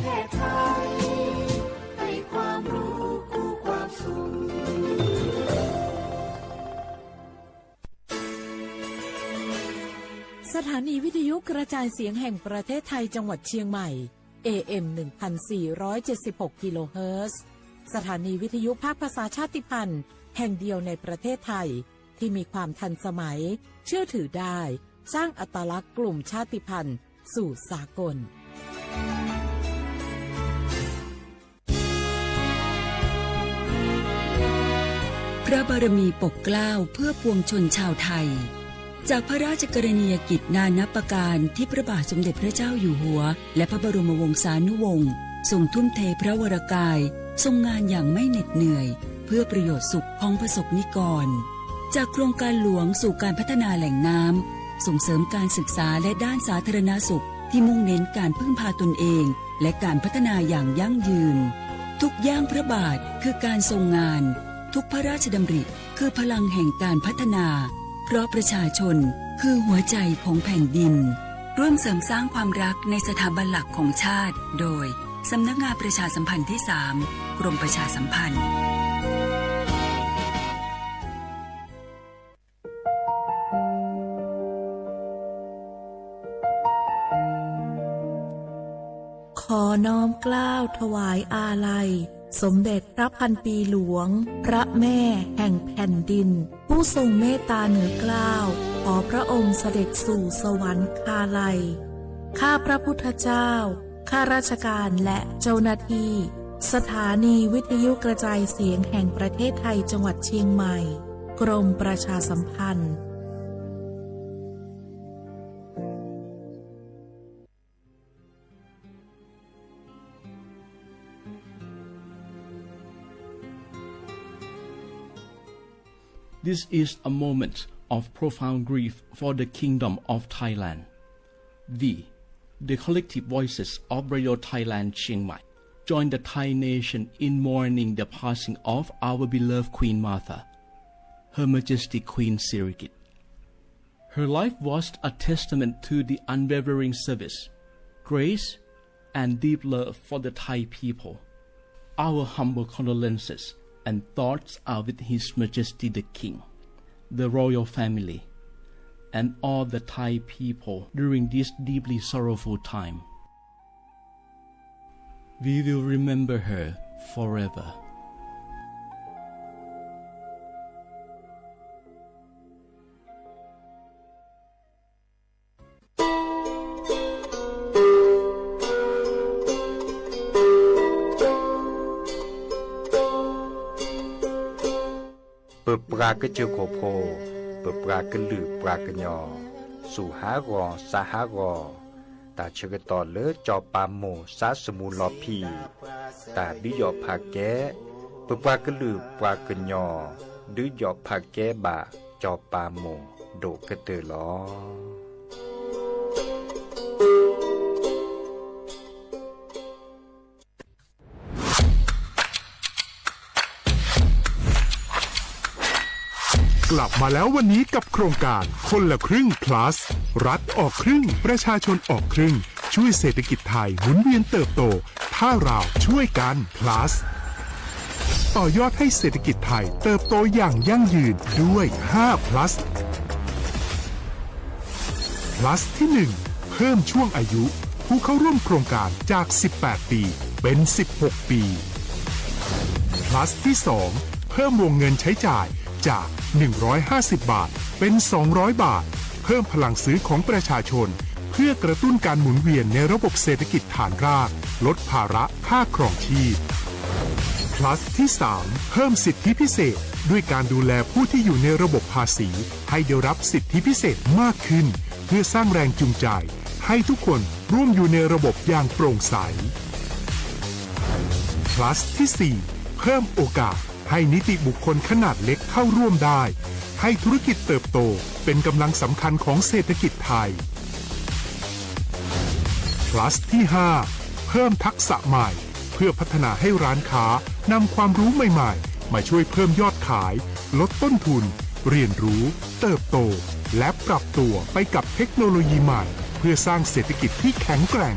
แพทย์ไทย ให้ความรู้คู่ความสุข สถานีวิทยุกระจายเสียงแห่งประเทศไทยจังหวัดเชียงใหม่ เอ เอ็ม หนึ่งพันสี่ร้อยเจ็ดสิบหก กิโลเฮิรตซ์ สถานีวิทยุภาคภาษาชาติพันธุ์แห่งเดียวในประเทศไทย ที่มีความทันสมัย เชื่อถือได้ สร้างอัตลักษณ์กลุ่มชาติพันธุ์สู่สากล พระบารมีปกเกล้าเพื่อปวงชนชาวไทย จากพระราชกรณียกิจนานับประการที่พระบาทสมเด็จพระเจ้าอยู่หัว และพระบรมวงศานุวงศ์ทรงทุ่มเทพระวรกาย ทรงงานอย่างไม่เหน็ดเหนื่อย เพื่อประโยชน์สุขของประสบนิกร จากโครงการหลวงสู่การพัฒนาแหล่งน้ำ ส่งเสริมการศึกษาและด้านสาธารณสุขที่มุ่งเน้นการพึ่งพาตนเอง และการพัฒนาอย่างยั่งยืน ทุกย่างพระบาทคือการทรงงาน ทุกพระราชดำริคือพลังแห่งการพัฒนา เพราะประชาชนคือหัวใจของแผ่นดิน ร่วมเสริมสร้างความรักในสถาบันหลักของชาติ โดย สำนักงานประชาสัมพันธ์ที่สาม กรมประชาสัมพันธ์ ขอน้อมเกล้าถวายอาลัย สมเด็จพระพันปีหลวง พระแม่แห่งแผ่นดิน ผู้ทรงเมตตาเหนือเกล้า ขอพระองค์เสด็จสู่สวรรคาลัย ข้าพระพุทธเจ้า ข้าราชการและเจ้าหน้าที่ สถานีวิทยุกระจายเสียงแห่งประเทศไทยจังหวัดเชียงใหม่ กรมประชาสัมพันธ์ This is a moment of profound grief for the Kingdom of Thailand. We, the collective voices of Radio Thailand Chiang Mai, join the Thai nation in mourning the passing of our beloved Queen Mother, Her Majesty Queen Sirikit. Her life was a testament to the unwavering service, grace, and deep love for the Thai people. Our humble condolences and thoughts are with His Majesty the King, the royal family, and all the Thai people during this deeply sorrowful time. We will remember her forever. ပပှၤကစၢၢ်ခိၣ်ဖိ, ပပှၤကလုာ်ပှၤကညီ, စူၢ်ဟးဂီၤစးဟးဂီၤ, တၢ်ဆၢကတီၢ်လၢစီၤပၤမိၢ်စါစမူလီၤဖံး, တၢ်ဒုးယီၣ်ဖးကဲ, ပပှၤကလုာ်ပှၤကညီ, ဒုးယီၣ်ဖးကဲဘၣ်စီၤပၤမိၢ်ဒိၣ်ကတၢၢ်လီၤ. กลับมาแล้ววันนี้กับโครงการคนละครึ่ง plus รัฐออกครึ่ง ประชาชนออกครึ่ง ช่วยเศรษฐกิจไทยหมุนเวียนเติบโต ถ้าเราช่วยกัน plus ต่อยอดให้เศรษฐกิจไทยเติบโตอย่างยั่งยืนด้วย ห้า plus plus ที่ หนึ่ง เพิ่มช่วงอายุผู้เข้าร่วมโครงการจาก สิบแปด ปี เป็น สิบหก ปี plus ที่ สอง เพิ่มวงเงินใช้จ่ายจาก หนึ่งร้อยห้าสิบ บาท เป็น สองร้อย บาท เพิ่มพลังซื้อของประชาชน เพื่อกระตุ้นการหมุนเวียนในระบบเศรษฐกิจฐานราก ลดภาระค่าครองชีพ plus ที่ สาม เพิ่มสิทธิพิเศษ ด้วยการดูแลผู้ที่อยู่ในระบบภาษี ให้ได้รับสิทธิพิเศษมากขึ้น เพื่อสร้างแรงจูงใจ ให้ทุกคนร่วมอยู่ในระบบอย่างโปร่งใส plus ที่ สี่ เพิ่มโอกาสให้นิติบุคคลขนาดเล็กเข้าร่วมได้ ให้ธุรกิจเติบโตเป็นกำลังสำคัญของเศรษฐกิจไทย plus ที่ ห้า เพิ่มทักษะใหม่ เพื่อพัฒนาให้ร้านค้านำความรู้ใหม่ๆ มาช่วยเพิ่มยอดขาย ลดต้นทุน เรียนรู้ เติบโต และปรับตัวไปกับเทคโนโลยีใหม่ เพื่อสร้างเศรษฐกิจที่แข็งแกร่ง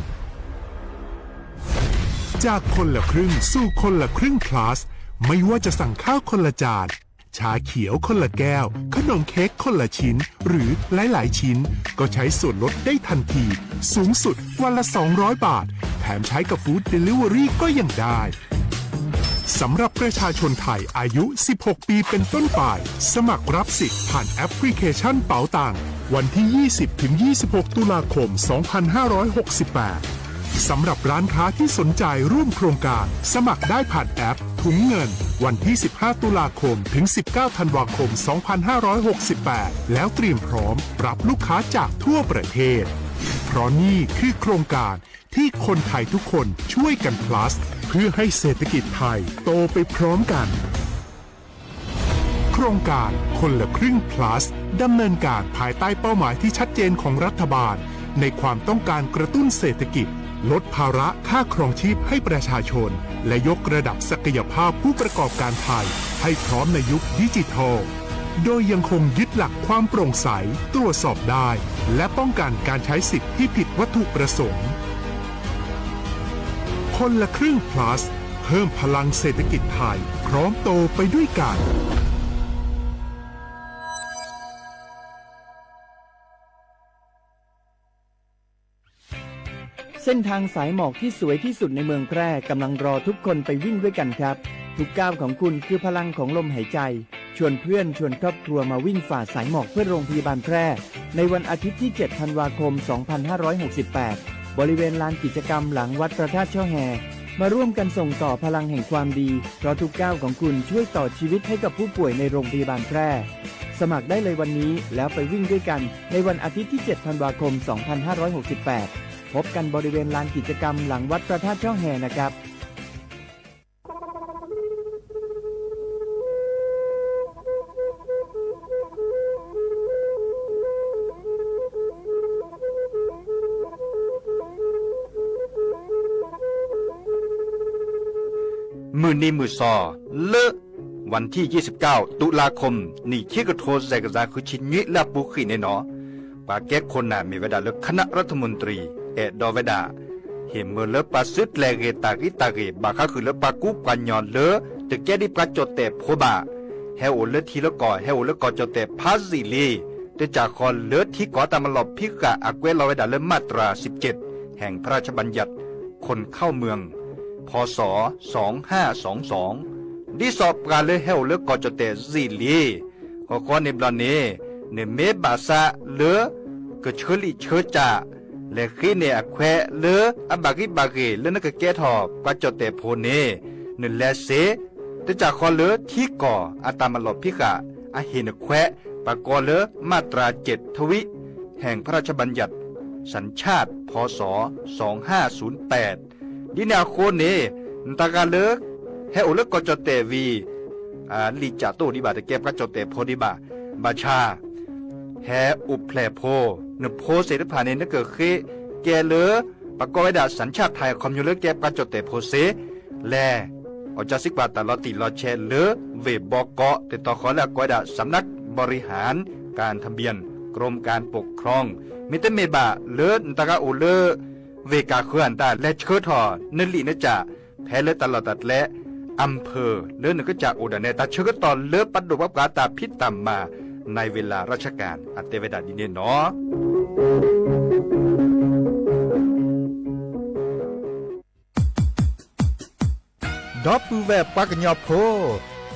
plus จากคนละครึ่งสู่คนละครึ่ง plus ไม่ว่าจะสั่งข้าวคนละจาน ชาเขียวคนละแก้ว ขนมเค้กคนละชิ้น หรือหลายๆชิ้น ก็ใช้ส่วนลดได้ทันที สูงสุดวันละ สองร้อยบาท แถมใช้กับ Food Delivery ก็ยังได้ สำหรับประชาชนไทยอายุ สิบหก ปีเป็นต้นไป สมัครรับสิทธิ์ผ่านแอปพลิเคชันเป๋าตัง วันที่ ยี่สิบถึงยี่สิบหก ตุลาคม สองพันห้าร้อยหกสิบแปด สำหรับร้านค้าที่สนใจร่วมโครงการ สมัครได้ผ่านแอปถุงเงิน วันที่ สิบห้า ตุลาคม ถึง สิบเก้า ธันวาคม สองพันห้าร้อยหกสิบแปด แล้วเตรียมพร้อมรับลูกค้าจากทั่วประเทศ เพราะนี่คือโครงการที่คนไทยทุกคนช่วยกัน plus เพื่อให้เศรษฐกิจไทยโตไปพร้อมกัน โครงการคนละครึ่ง plus ดำเนินการภายใต้เป้าหมายที่ชัดเจนของรัฐบาล ในความต้องการกระตุ้นเศรษฐกิจ ลดภาระค่าครองชีพให้ประชาชน และยกระดับศักยภาพผู้ประกอบการไทย ให้พร้อมในยุคดิจิทัล โดยยังคงยึดหลักความโปร่งใส ตรวจสอบได้ และป้องกันการใช้สิทธิ์ที่ผิดวัตถุประสงค์ คนละครึ่ง plus เพิ่มพลังเศรษฐกิจไทย พร้อมโตไปด้วยกัน เส้นทางสายหมอกที่สวยที่สุดในเมืองแพร่กำลังรอทุกคนไปวิ่งด้วยกันครับ ทุกก้าวของคุณคือพลังของลมหายใจ ชวนเพื่อนชวนครอบครัวมาวิ่งฝ่าสายหมอกเพื่อโรงพยาบาลแพร่ ในวันอาทิตย์ที่ เจ็ด ธันวาคม สองพันห้าร้อยหกสิบแปด บริเวณลานกิจกรรมหลังวัดพระธาตุช่อแฮ มาร่วมกันส่งต่อพลังแห่งความดี เพราะทุกก้าวของคุณช่วยต่อชีวิตให้กับผู้ป่วยในโรงพยาบาลแพร่ สมัครได้เลยวันนี้แล้วไปวิ่งด้วยกัน ในวันอาทิตย์ที่ เจ็ด ธันวาคม สองพันห้าร้อยหกสิบแปด พบกันบริเวณลานกิจกรรมหลังวัดพระธาตุช่อแฮนะครับ မုၢ်နံၤမုၢ်သီ လၢ วันที่ ยี่สิบเก้า ตุลาคม နံၣ်ခံကထိ စဲးကစၢ် ဃုဆံနွံ လၢအပူၤကွံာ်န့ၣ်နီၤ, ပှၤကဲခိၣ်နၢ်မ့ၢ်ဝဲဒၣ်လၢ คณะรัฐมนตรี အဲၣ်ဒိးဝဲဒၣ် ဟ့ၣ်မၢလၢပှၤစုတြဲၤဂ့ၤတၢ်ဂံၢ်တၢ်ဂ့ၤ ဘၣ်ဃးဃုာ်လၢပှၤကူပှၤကညီလၢ တကဲဒ်ပှၤကၠီၣ်တဲၣ်ဖိဘၣ်, ဟဲအိၣ်လၢထံလၢကီၢ် ဟဲအိၣ်လၢကီၢ်ကၠီၣ်တဲၣ်ဖးယံာ်လံ, တၢ်စံးဃီလၢထံကီၢ်တၢ်မၤလီၢ်ဖံးဃာ်အကွဲးလီၤဝဲဒၣ်လၢ มาตราสิบเจ็ด แห่งพระราชบัญญัติ คนเข้าเมือง พ.ศ. สองห้าสองสอง ဒ်သိးပှၤလၢဟဲအိၣ်လၢကီၢ်ကၠီၣ်တဲၣ်ယံာ်လံ, ဃီဃီန့ၣ်ဘျီန့ၣ် နမ့ၢ်ဘၣ်ဆၣ်လၢ ကဆၢလံာ်ဆၢစၢ် လဲၤဃ့န့ၢ်အခွဲးလၢ အဘၣ်ဂံၢ်ဘၣ်ဂ့ၤလၢနကကဲထီၣ်ပှၤကၠီၣ်တဲၣ်ဖိန့ၣ် နလဲၤစ့, တၢ်စံးဃီလၢထံကီၢ်အတၢ်မၤလီၢ်ဖံးဃာ် အဟ့ၣ်နခွဲး ပကိးလၢ มาตราเจ็ด ทวิ แห่งพระราชบัญญัติสัญชาติ พ.ศ. สองห้าศูนย์แปด ဒ်န့ၣ်အဃိန့ၣ် နတဂၤလၢ ဟဲအိၣ်လၢကီၢ်ကၠီၣ်တဲၣ်ဝံၤ လံာ်စၢ်တအိၣ်ဒံးဘၣ် တကဲပှၤကၠီၣ်တဲၣ်ဖိဒံးဘၣ်, ဘၣ်ဆၣ် ဟဲအိၣ်ဖျဲၣ်ဖိ, နဖိသ့ၣ်တဖၣ်န့ၣ် နကဃ့ကဲလၢ ပကိးဝဲဒၣ် สัญชาติไทย အခီပညီလၢကဲပှၤကၠီၣ်တဲၣ်ဖိစ့, လဲၤ အီၣ်ကၢစံကွၢ်တၢ်လီၤတံၢ်လီၤဆဲးလၢ ဝ့ၢ်ဘီကီး တတီၤဃီလၢအကိးဝဲဒၣ် สำนักบริหารการทะเบียน กรมการปกครอง မ့တမ့ၢ်ဘၣ်လၢနတဂၤအိၣ်လၢ ဝ့ၢ်ကၢ်ဃၢၤအတၢ် လဲၤဆှၢထီၣ်နလံာ်နစၢ် ဖဲလၢတၢ်လီၢ်တၢ်ကျဲ อำเภอ လၢနကစၢ်အိၣ်ဒၣ်နဲ တၢ်ဆၢကတီၢ်လၢပဒိၣ်ပှၤပှၤတၢ်ဖံးတၢ်မၤ ในเวลาราชการ အတဲဝဲဒၣ်ဒ်န့ၣ်နီၤ. ဒီပုၢ်ဝဲၢ်ပှၤကညီဖိ,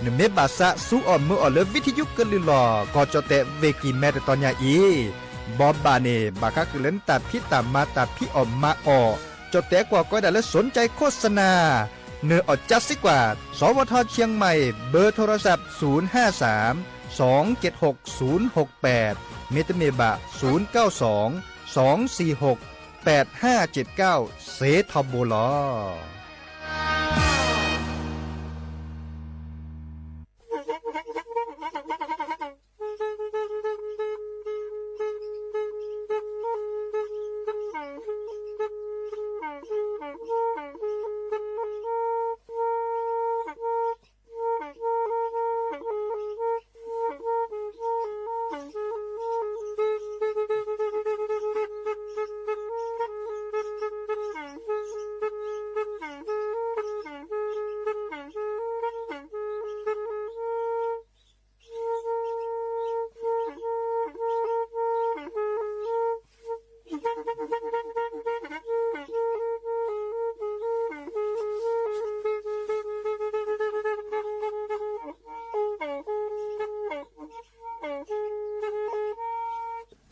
နမ့ၢ်ဘၣ်ဆၣ်ဆူအီၣ်မုာ်အီၣ်လၢ ဝံထယုကလုၢ်လီၢ် ကီၢ်ကၠီၣ်တဲၣ်ဝ့ၢ်ကံၢ်မဲတတီၤညါအံၤ, ဘိးဘၣ်န့ၣ် ဘၣ်ဃးဃုာ်လၢနတၢ်ဖံးတၢ်မၤတၢ်ဖံးအီၣ်မၤအီၣ်, ကၠီၣ်တဲၣ်ကွီၢ်ကိးဝဲဒၣ်လၢ สนใจโฆษณา နအီၣ်ကၢစံကွၢ် สวท เชียงใหม่ เบอร์โทรศัพท์ ศูนย์ห้าสาม สองเจ็ดหก ศูนย์หกแปด မ့တမ့ၢ်ဘၣ် ศูนย์เก้าสอง สองสี่หก แปดห้าเจ็ดเก้า စ့ထီဘိလီၤ.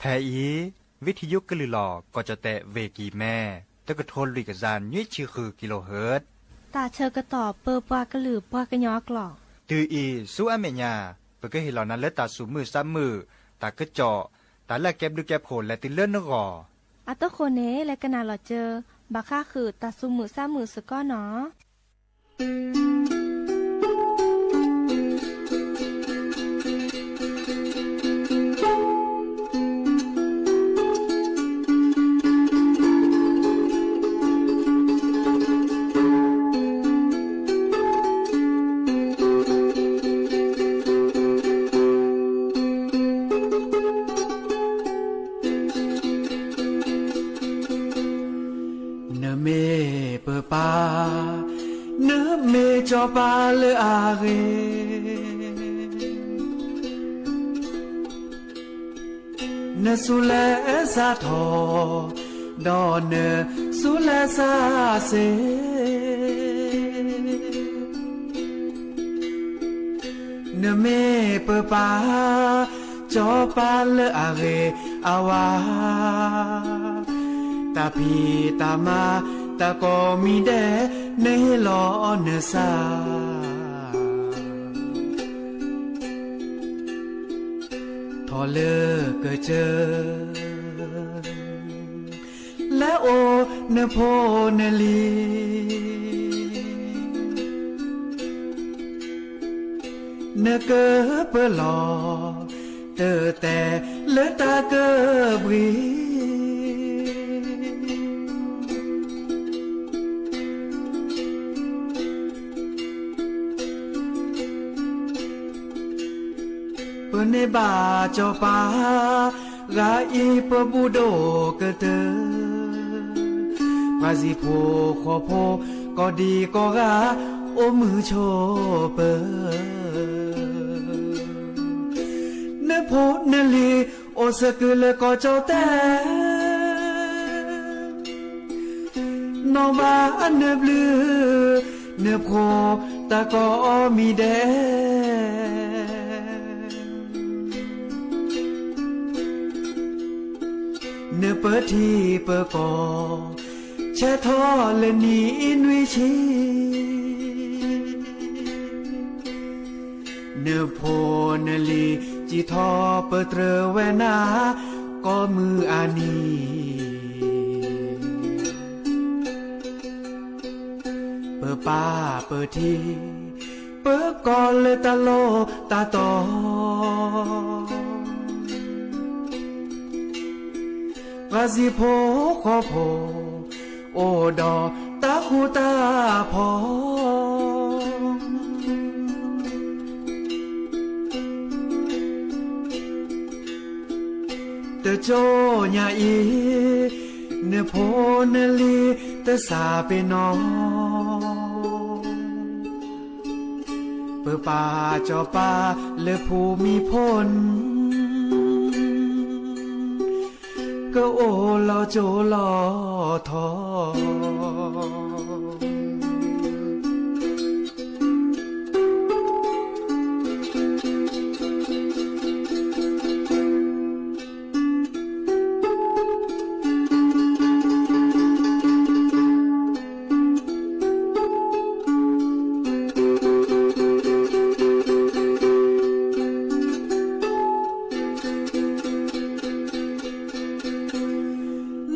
ဖဲအံၤ ဝံထံယိကလုာ်လီၤ ကီၢ်ကၠီၣ်တဲၣ် ဝ့ၢ်ကံၢ်မဲ တကထိလွံၢ်ကယၤနွံဆံဃု kilohertz တၢ်ဆၢကတီၢ်ပၢပှၤကလုာ်ပှၤကညီအကျိာ် တုၤအံၤဆူအမဲာ်ညါ ပကဟ့ၣ်လီၤနၤလၢတၢ်သူၣ်မုာ်သးမုာ် တၢ်ကစီၣ် တၢ်လၢအကဲဘျုးကဲဖှိၣ်လဲၤတုၤလၢနဂီၢ် အတဃိန့ၣ် လဲၤကနၣ်လီၤစၢၤ ဘၣ်ဃးဃုာ်တၢ်သူၣ်မုာ်သးမုာ်စ့ၢ်ကီးနီၤ. နမ့ၢ်ပပၢ်, နမ့ၢ်စီၤပၤလၢအဂ့ၤ, နဆူးလဲဆါထီၣ်, ဒီးနဆူးလဲဆါစ့ၢ် နမ့ၢ်ပပၢ်, စီၤပၤလၢအဂ့ၤအဝါ, တၢ်ဖံးတၢ်မၤ တၢ်ကိးမံၤဒဲး နဟ့ၣ်လီၤနသး ထီၣ်လၢကစၢၢ် လဲၤအိၣ်နဖိနလံၤ နကပၢလီၤ တၢ်တဲလၢတၢ်ကဘှံး ပန့ၢ်ဘၣ်စီၤပၤ ဂၤအံၤပဘူၣ်ဒိၣ်ကတၢၢ်, ပှၤစံၣ်ဖိဃီဖိ ကိးဒံကိးဂၤ အိၣ်မုာ်ဆိးပၢၤ နဖိနလံၤ အိၣ်စ့ၢ်ကီးလၢကီၢ်ကၠီၣ်တဲၣ် နီၢ်ဘၣ်အနၢၤဘျုး နဖိတၢ်ကိးမံၤဒဲး နပၢထံပၢကီၢ် ဆဲးထီၣ်လၢနံၣ်နွံဆံ နဖိနလံၤ စံးထီၣ်ပတြၢၤဝဲနၤ ကိးမုၢ်အနံၤ ပပၢ်ပထံ ပကီၢ်လၢတၢ်လိၣ်တၢ်တီ ပှၤစံၣ်ဖိဃီဖိ အိၣ်ဒီးတၢ်ဃူတၢ်ဖိး တကၠိညါအံၤ နဖိနလံၤ တစၢ်ပ့ၤနီၣ် ပပၢ်စီၤပၤလၢဖူမံဖိ ကအိၣ်လီၤကၠိလီၤထီ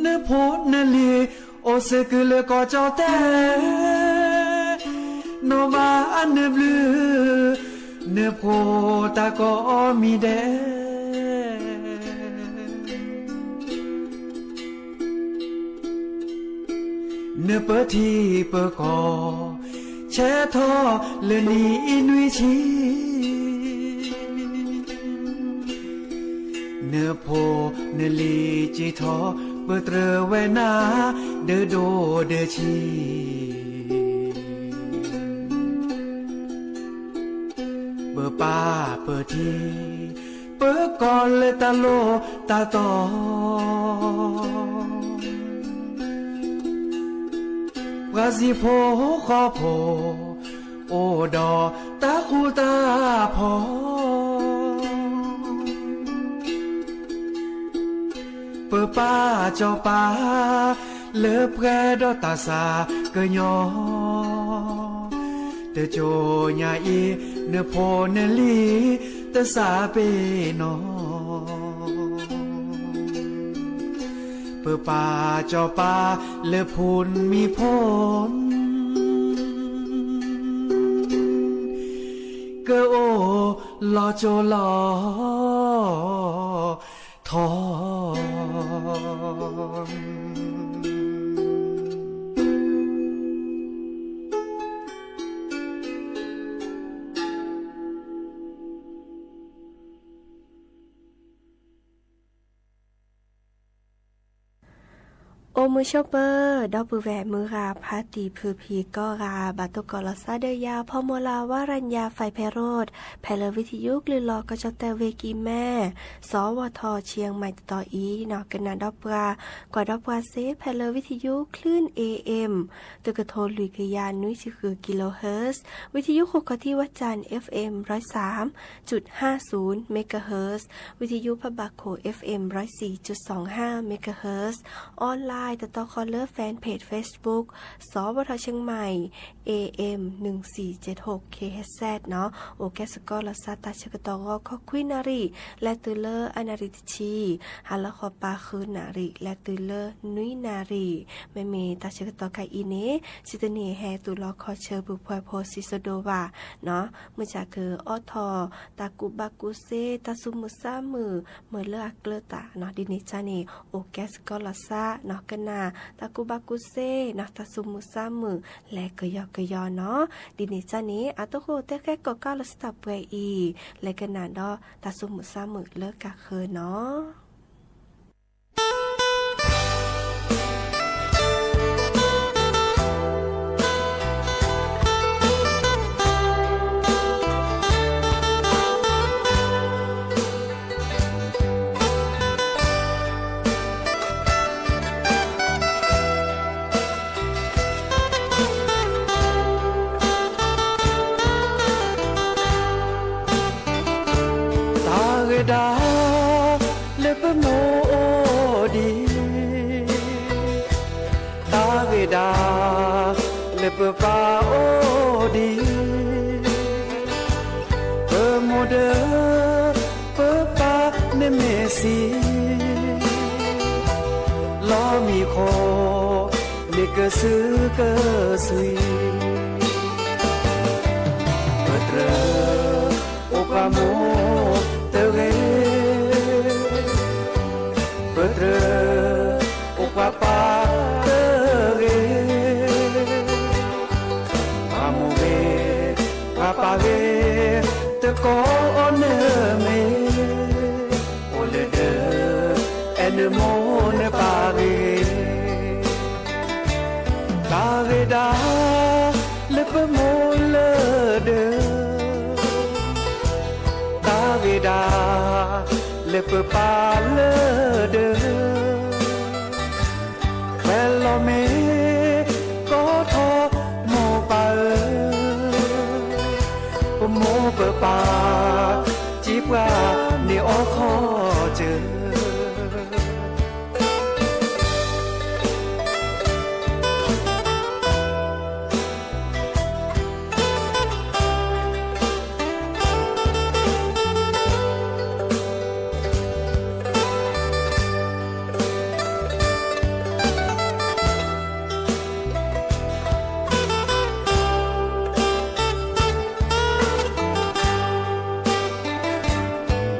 နဖိနလံၤ အိၣ်စ့ၢ်ကီးလၢကီၢ်ကၠီၣ်တဲၣ် နီၢ်ဘၣ်အနၢၤဘျုး နဖိတၢ်ကိးမံၤဒဲး နပၢထံပၢကီၢ် ဆဲးထီၣ်လၢနံၣ်နွံဆံ နဖိနလံၤစံးထီၣ် ပတြၢၤဝဲနၤ ဒၢဒိၣ်ဒၢဆံး ပပၢ်ပထံ ပကီၢ်လၢတၢ်လိၣ်တၢ်တီ ပှၤစံၣ်ဖိဃီဖိ အိၣ်ဒီးတၢ်ဃူတၢ်ဖိး ပပၢ်စီၤပၤ လၢပှဲၤဒီးတၢ်ဆါကညီ, တကၠိညါအံၤ နဖိနလံၤ တစးပ့ၤနီၣ်, ပပၢ်စီၤပၤ လၢဖူနမံၤဖိ ကအိၣ်လီၤကၠိလီၤထီ အိၣ်မုာ်ဆိးပၢၤ ဒီပုၢ်ဝဲၢ်မုၢ်ဂၤ ဖါတံၢ်ဖုဖံးကိးဂၤ ဘၣ်တိၢ်ကီးလီၤသးဒီးယၤ ဖီမိၤလၤ ဝါရၤညါ ဖဲဖဲရိၣ် ဖဲလၢဝံထယုကလုာ်လီၤကီၢ်ကၠီၣ်တဲၣ်ဝ့ၢ်ကံၤမဲ စီၤဝီၤထီၣ် ဆံယဲၢ်မံးတတီၤအံၤနီၤ ကနၣ်ဒီးပှၤ ကွၢ်ဒီးပှၤစ့ ဖဲလၢဝံထယု คลื่น เอ เอ็ม တကထိလွံၢ်ကယၤနွံဆံဃု กิโลเฮิรตซ์, ဝံထယုဃိးခီၣ်ထံး วันจันทร์ เอฟเอ็ม ร้อยสามจุดห้าศูนย์ เมกะเฮิรตซ์, ဝံထယုဖးဘၣ်ခိၣ် เอฟเอ็ม ร้อยสี่จุดสองห้า เมกะเฮิรตซ์, ออนไลน์ တတီၤဃီလၢ แฟนเพจเฟซบุ๊ก စီၤဝီၤထီၣ်เชียงใหม่ เอ เอ็ม หนึ่งสี่เจ็ดหก เคเอชซี နီၤ, အိၣ်ကဲစ့ၢ်ကီးလီၤသးတၢ်ဆၢကတီၢ်ဂီၤ ခီခွံနၣ်ရံၣ် လဲၤတုၤလၢအနၣ်ရံၣ်တဆံ, ဟါလီၤဃီၤပၤဃုနၣ်ရံၣ် လဲၤတုၤလၢနွံနၣ်ရံၣ်, မ့မ့ၢ်တၢ်ဆၢကတီၢ်ခဲအံၤန့ၣ် စံးတန့ၢ်ဟဲသုးလီၤခီဆၢ ပုၢ်ဖှဲးဖိစံးစိၤဒိၣ်ဘၣ်နီၤ, မုၢ်ဆၣ်ကအိးထီၣ် တၢ်ကူၣ်ဘၣ်ကူၣ်သ့ တၢ်သူၣ်မုာ်သးမုာ် မ့ၢ်လၢအကျၢၤတၢ်နီၤ, ဒ်န့ၣ်အံၤန့ၣ် အိၣ်ကဲစ့ၢ်ကီးလီၤသးနီၤ ကနၣ် တၢ်ကူၣ်ဘၣ်ကူၣ်သ့နီၤ တၢ်သူၣ်မုာ်သးမုာ် လဲၤကယီကယီနီၤ, ဒ်န့ၣ်အံၤန့ၣ် အတၢ်ဃိၣ်တဲဃဲကိးကးလီၤသးတၢ်ပှဲၤအံၤ လဲၤကနၣ်ဒီးတၢ်သူၣ်မုာ်သးမုာ်လၢကဃၢၤနီၤ. တၢ်ဂ့ၤဒၣ် လၢပမိၢ်အိၣ်ဒံး, တၢ်ဂ့ၤဒၣ် လၢပပၢ်အိၣ်ဒံး, ပမိၢ်ဒီး ပပၢ်န့ၣ်မ့ၢ်ဆံး, လီၤမံခိၣ် န့ၣ်ကစုကစွံ, ပတြၢၤ အိၣ်ပှၤမိၢ်တဂ့ၤ, ပတြၢၤ အိၣ်ပှၤပၢ်တဂ့ၤ, ပှၤမိၢ်ဂ့ၤ ပှၤပၢ်ဂ့ၤ တကိးအီၤနမ့ၢ် အိၣ်လၢဒၢး အဲၣ်နမိၢ်နပၢ်ဂ့ၤ တၢ်ဂ့ၤဒၣ် လၢပမိၢ်လၢဒၢး, တၢ်ဂ့ၤဒၣ် လၢပပၢ်လၢဒၢး, ပှဲၤလီၤမ့ၢ်ကီထီၣ်မိၢ်ပၢ်ဧၢ, ပမိၢ်ပပၢ် စံးပှၤန့ၣ်အီခီစၢၤ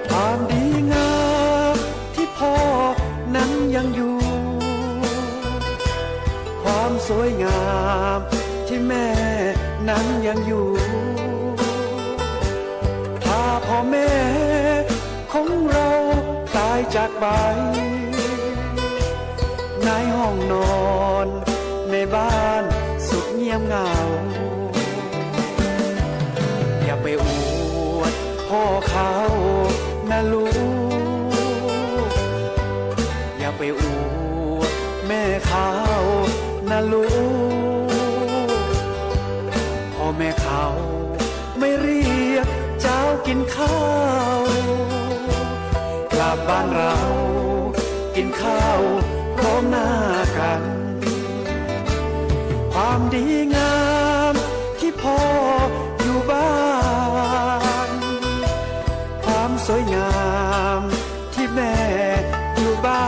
ความดีงามที่พ่อนั้นยังอยู่ ความสวยงามที่แม่นั้นยังอยู่ ถ้าพ่อแม่ของเราตายจากไป ในห้องนอนในบ้านสุดเงียบเหงา อย่าไปอวดพ่อเขานะลูก อย่าไปอวดแม่เขานะลูก พ่อแม่เขาไม่เรียกเจ้ากินข้าว กลับบ้านเรากินข้า ดีงามที่พ่ออยู่บ้าน ความสวยงามที่แม่อยู่บ้า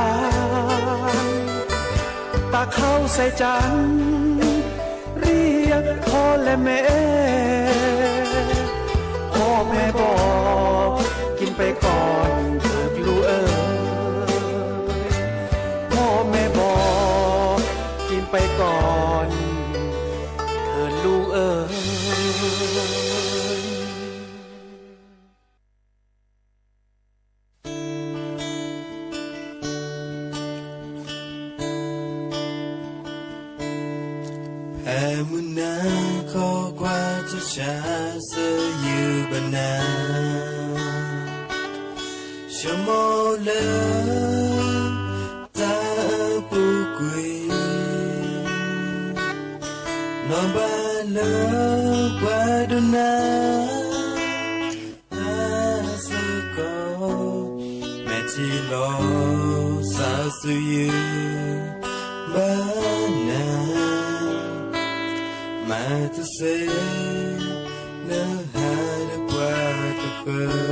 น ตาขาวใสจันทร์เรียกพ่อและแม่ พ่อแม่บอกกินไปก่อนเถิดลูกเอ๋ย พ่อแม่บอกกินไปก่อนเถิดลูกเอ๋ย ဖဲမုၢ်နၤခီကွၢ် တၢ်ဆါဆၢယုၢ်ဘၣ်နၤ ဆိကမိၣ်လၢ တၢ်အပူၤကွံာ် နီၢ်ဘၣ်လၢပှၤဒိးနၤ အါစ့ၢ်ကီး မဲာ်ထံလီၤ စၢ်ဆူယုၢ်ဘၣ်နၤ မၤတစဲး နဟးဒီးပှၤကဃၢၤ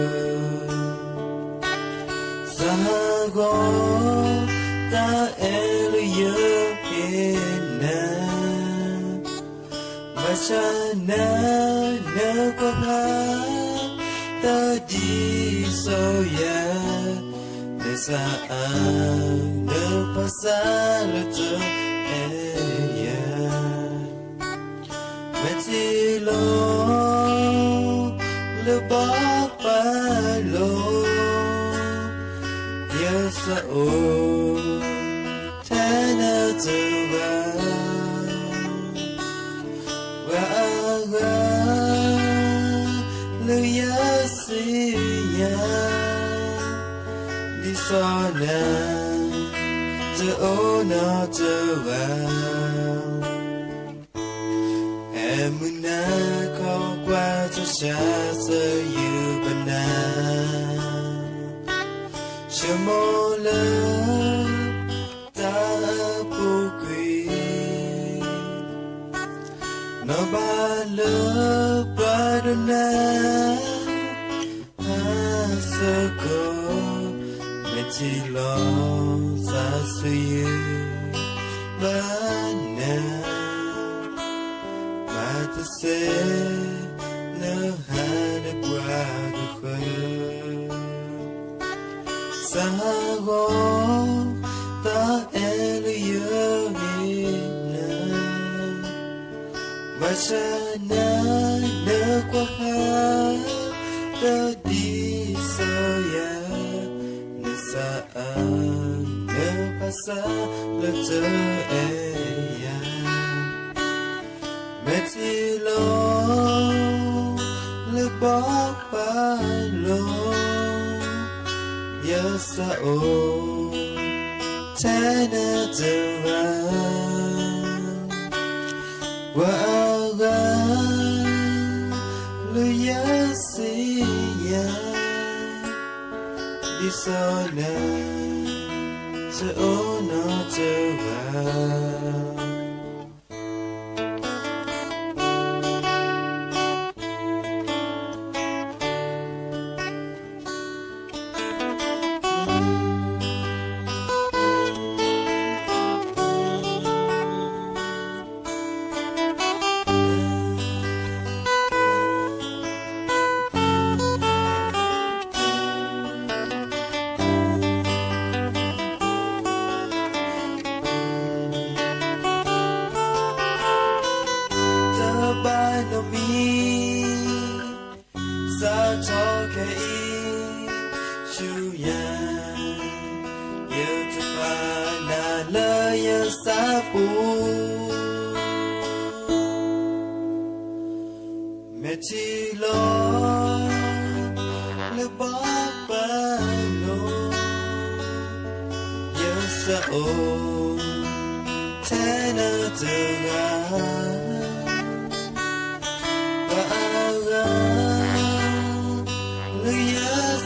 စၢ်ဟးဂီၤ တၢ်အဲၣ်လၢယဟ့ၣ်နၤ ဘၣ်ဆၣ်နၤ နကွၢ်ဖး တၢ်ဒ်သိးယၤ နစၢ်အါ နပၢ်စၢ်လၢတအဲၣ်ယၤ မဲာ်ထံလီၤ လၢဘီပာ်လိၤ ယစၢ်အိၣ် ထဲနၤတဂၤ ပှၤအဂၤ လၢယစံးယၤ ဒ်သိးနၤ တအိၣ်နီတဂၤ ဖဲမုၢ်နၤခီကွၢ် တၢ်ဆါဆၢယုၢ်ဘၣ်နၤ ဆိကမိၣ်လၢ တၢ်အပူၤကွံာ် နီၢ်ဘၣ်လၢပှၤဒိးနၤ အါစ့ၢ်ကီး မဲာ်ထံလီၤ စၢ်ဆူယုၢ်ဘၣ်နၤ မၤတစဲး နဟးဒီးပှၤကဃၢၤ စၢ်ဟးဂီၤ တၢ်အဲၣ်လၢယဟ့ၣ်နၤ ဘၣ်ဆၣ်နၤ နကွၢ်ဖး တၢ်ဒ်သိးယၤ နစၢ်အါ နပၢ်စၢ်လၢတအဲၣ်ယၤ မဲာ်ထံလီၤ လၢဘီပာ်လိၤ ယစၢ်အိၣ် ထဲနၤတဂၤ ပှၤအဂၤ လၢယစံးယၤ ဒ်သိးနၤ တအိၣ်နီတဂၤ တဘၣ်နီတမံၤ စးထီၣ်ခဲအံၤဆူညါ ယတပာ်နၤလၢယဆၣ်ပူၤ မဲာ်ထံလီၤ လၢဘီပာ်လိၤ ယစၢ်အိၣ် ထဲနၤတဂၤ ပှၤအဂၤ လၢယ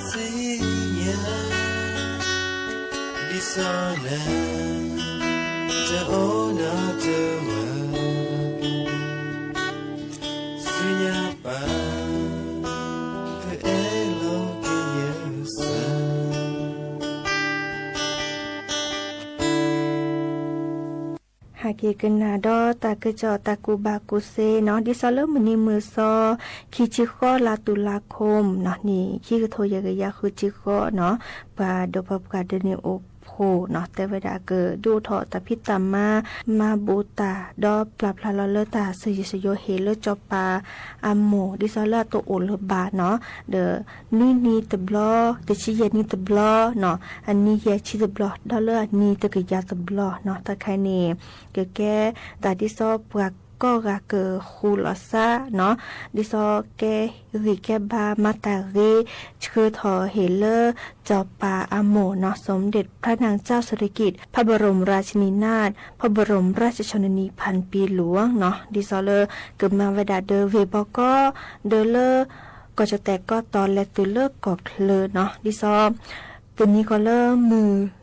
စံးယၤ ဒ်သိးနၤ တအိၣ်နီတဂၤ ယကနၣ်ဒီးတၢ်ကစီၣ်တၢ်ကူၣ်ဘၣ်ကူၣ်သ့နီၤ, ဒ်သိးလၢမုၢ်နံၤမုၢ်သီ ခံဆံဃိး လါတုၤလါခိၣ်နီၤ, နံၣ်ခံကထိယဲၢ်ကယၤဃုဆံဃိးနီၤ, ပှၤဒိးပှၤပှၤဒိးန့ၢ်အိၣ်ဖှိၣ်နီၤ, တဲဝဲဒၣ်ကဒုးအိၣ်ထီၣ်တၢ်ဖံးတၢ်မၤ မၤဘူၣ်တၢ် ဒီးပျၢ်ဖျါလီၤလၢတၢ်ဆူးယံၤဆူးယိၤဟ့ၣ်လၢစီၤပၤအမိၢ် ဒ်သိးလၢအတအိၣ်လၢၤဘၣ်နီၤ, ဒီးနွံနံၤတဘျီ, တဆံယဲၢ်နံၤတဘျီနီၤ, အနံၤယဲၢ်ဆံတဘျီ, ဒီးလၢအနံၤတကယၤတဘျီနီၤ, တၢ်ခါန့ၣ် ကကဲတၢ်ဒ်သိးပှၤကိးဂၤကဃူလိာ်သးနီၤ, ဒ်သိးကဲဂံၢ်ကဲဘါမၤတၢ်ဂ့ၤ ဆှၢထီၣ်ဟ့ၣ်လၢစီၤပၤအမိၢ်နီၤ, สมเด็จพระนางเจ้าสิริกิติ์ พระบรมราชินีนาถ พระบรมราชชนนีพันปีหลวงနီၤ, ဒ်သိးလၢကမၤဝဲဒၣ်ဒီးဝ့ၢ်ဘီကီ ဒီးလၢ ကီၢ်ကၠီၣ်တဲၣ်ကီၢ်တီၤလဲၤတုၤလၢကီၢ်ချၢနီၤ, ဒ်သိး တနံၤဃီလၢမုၢ်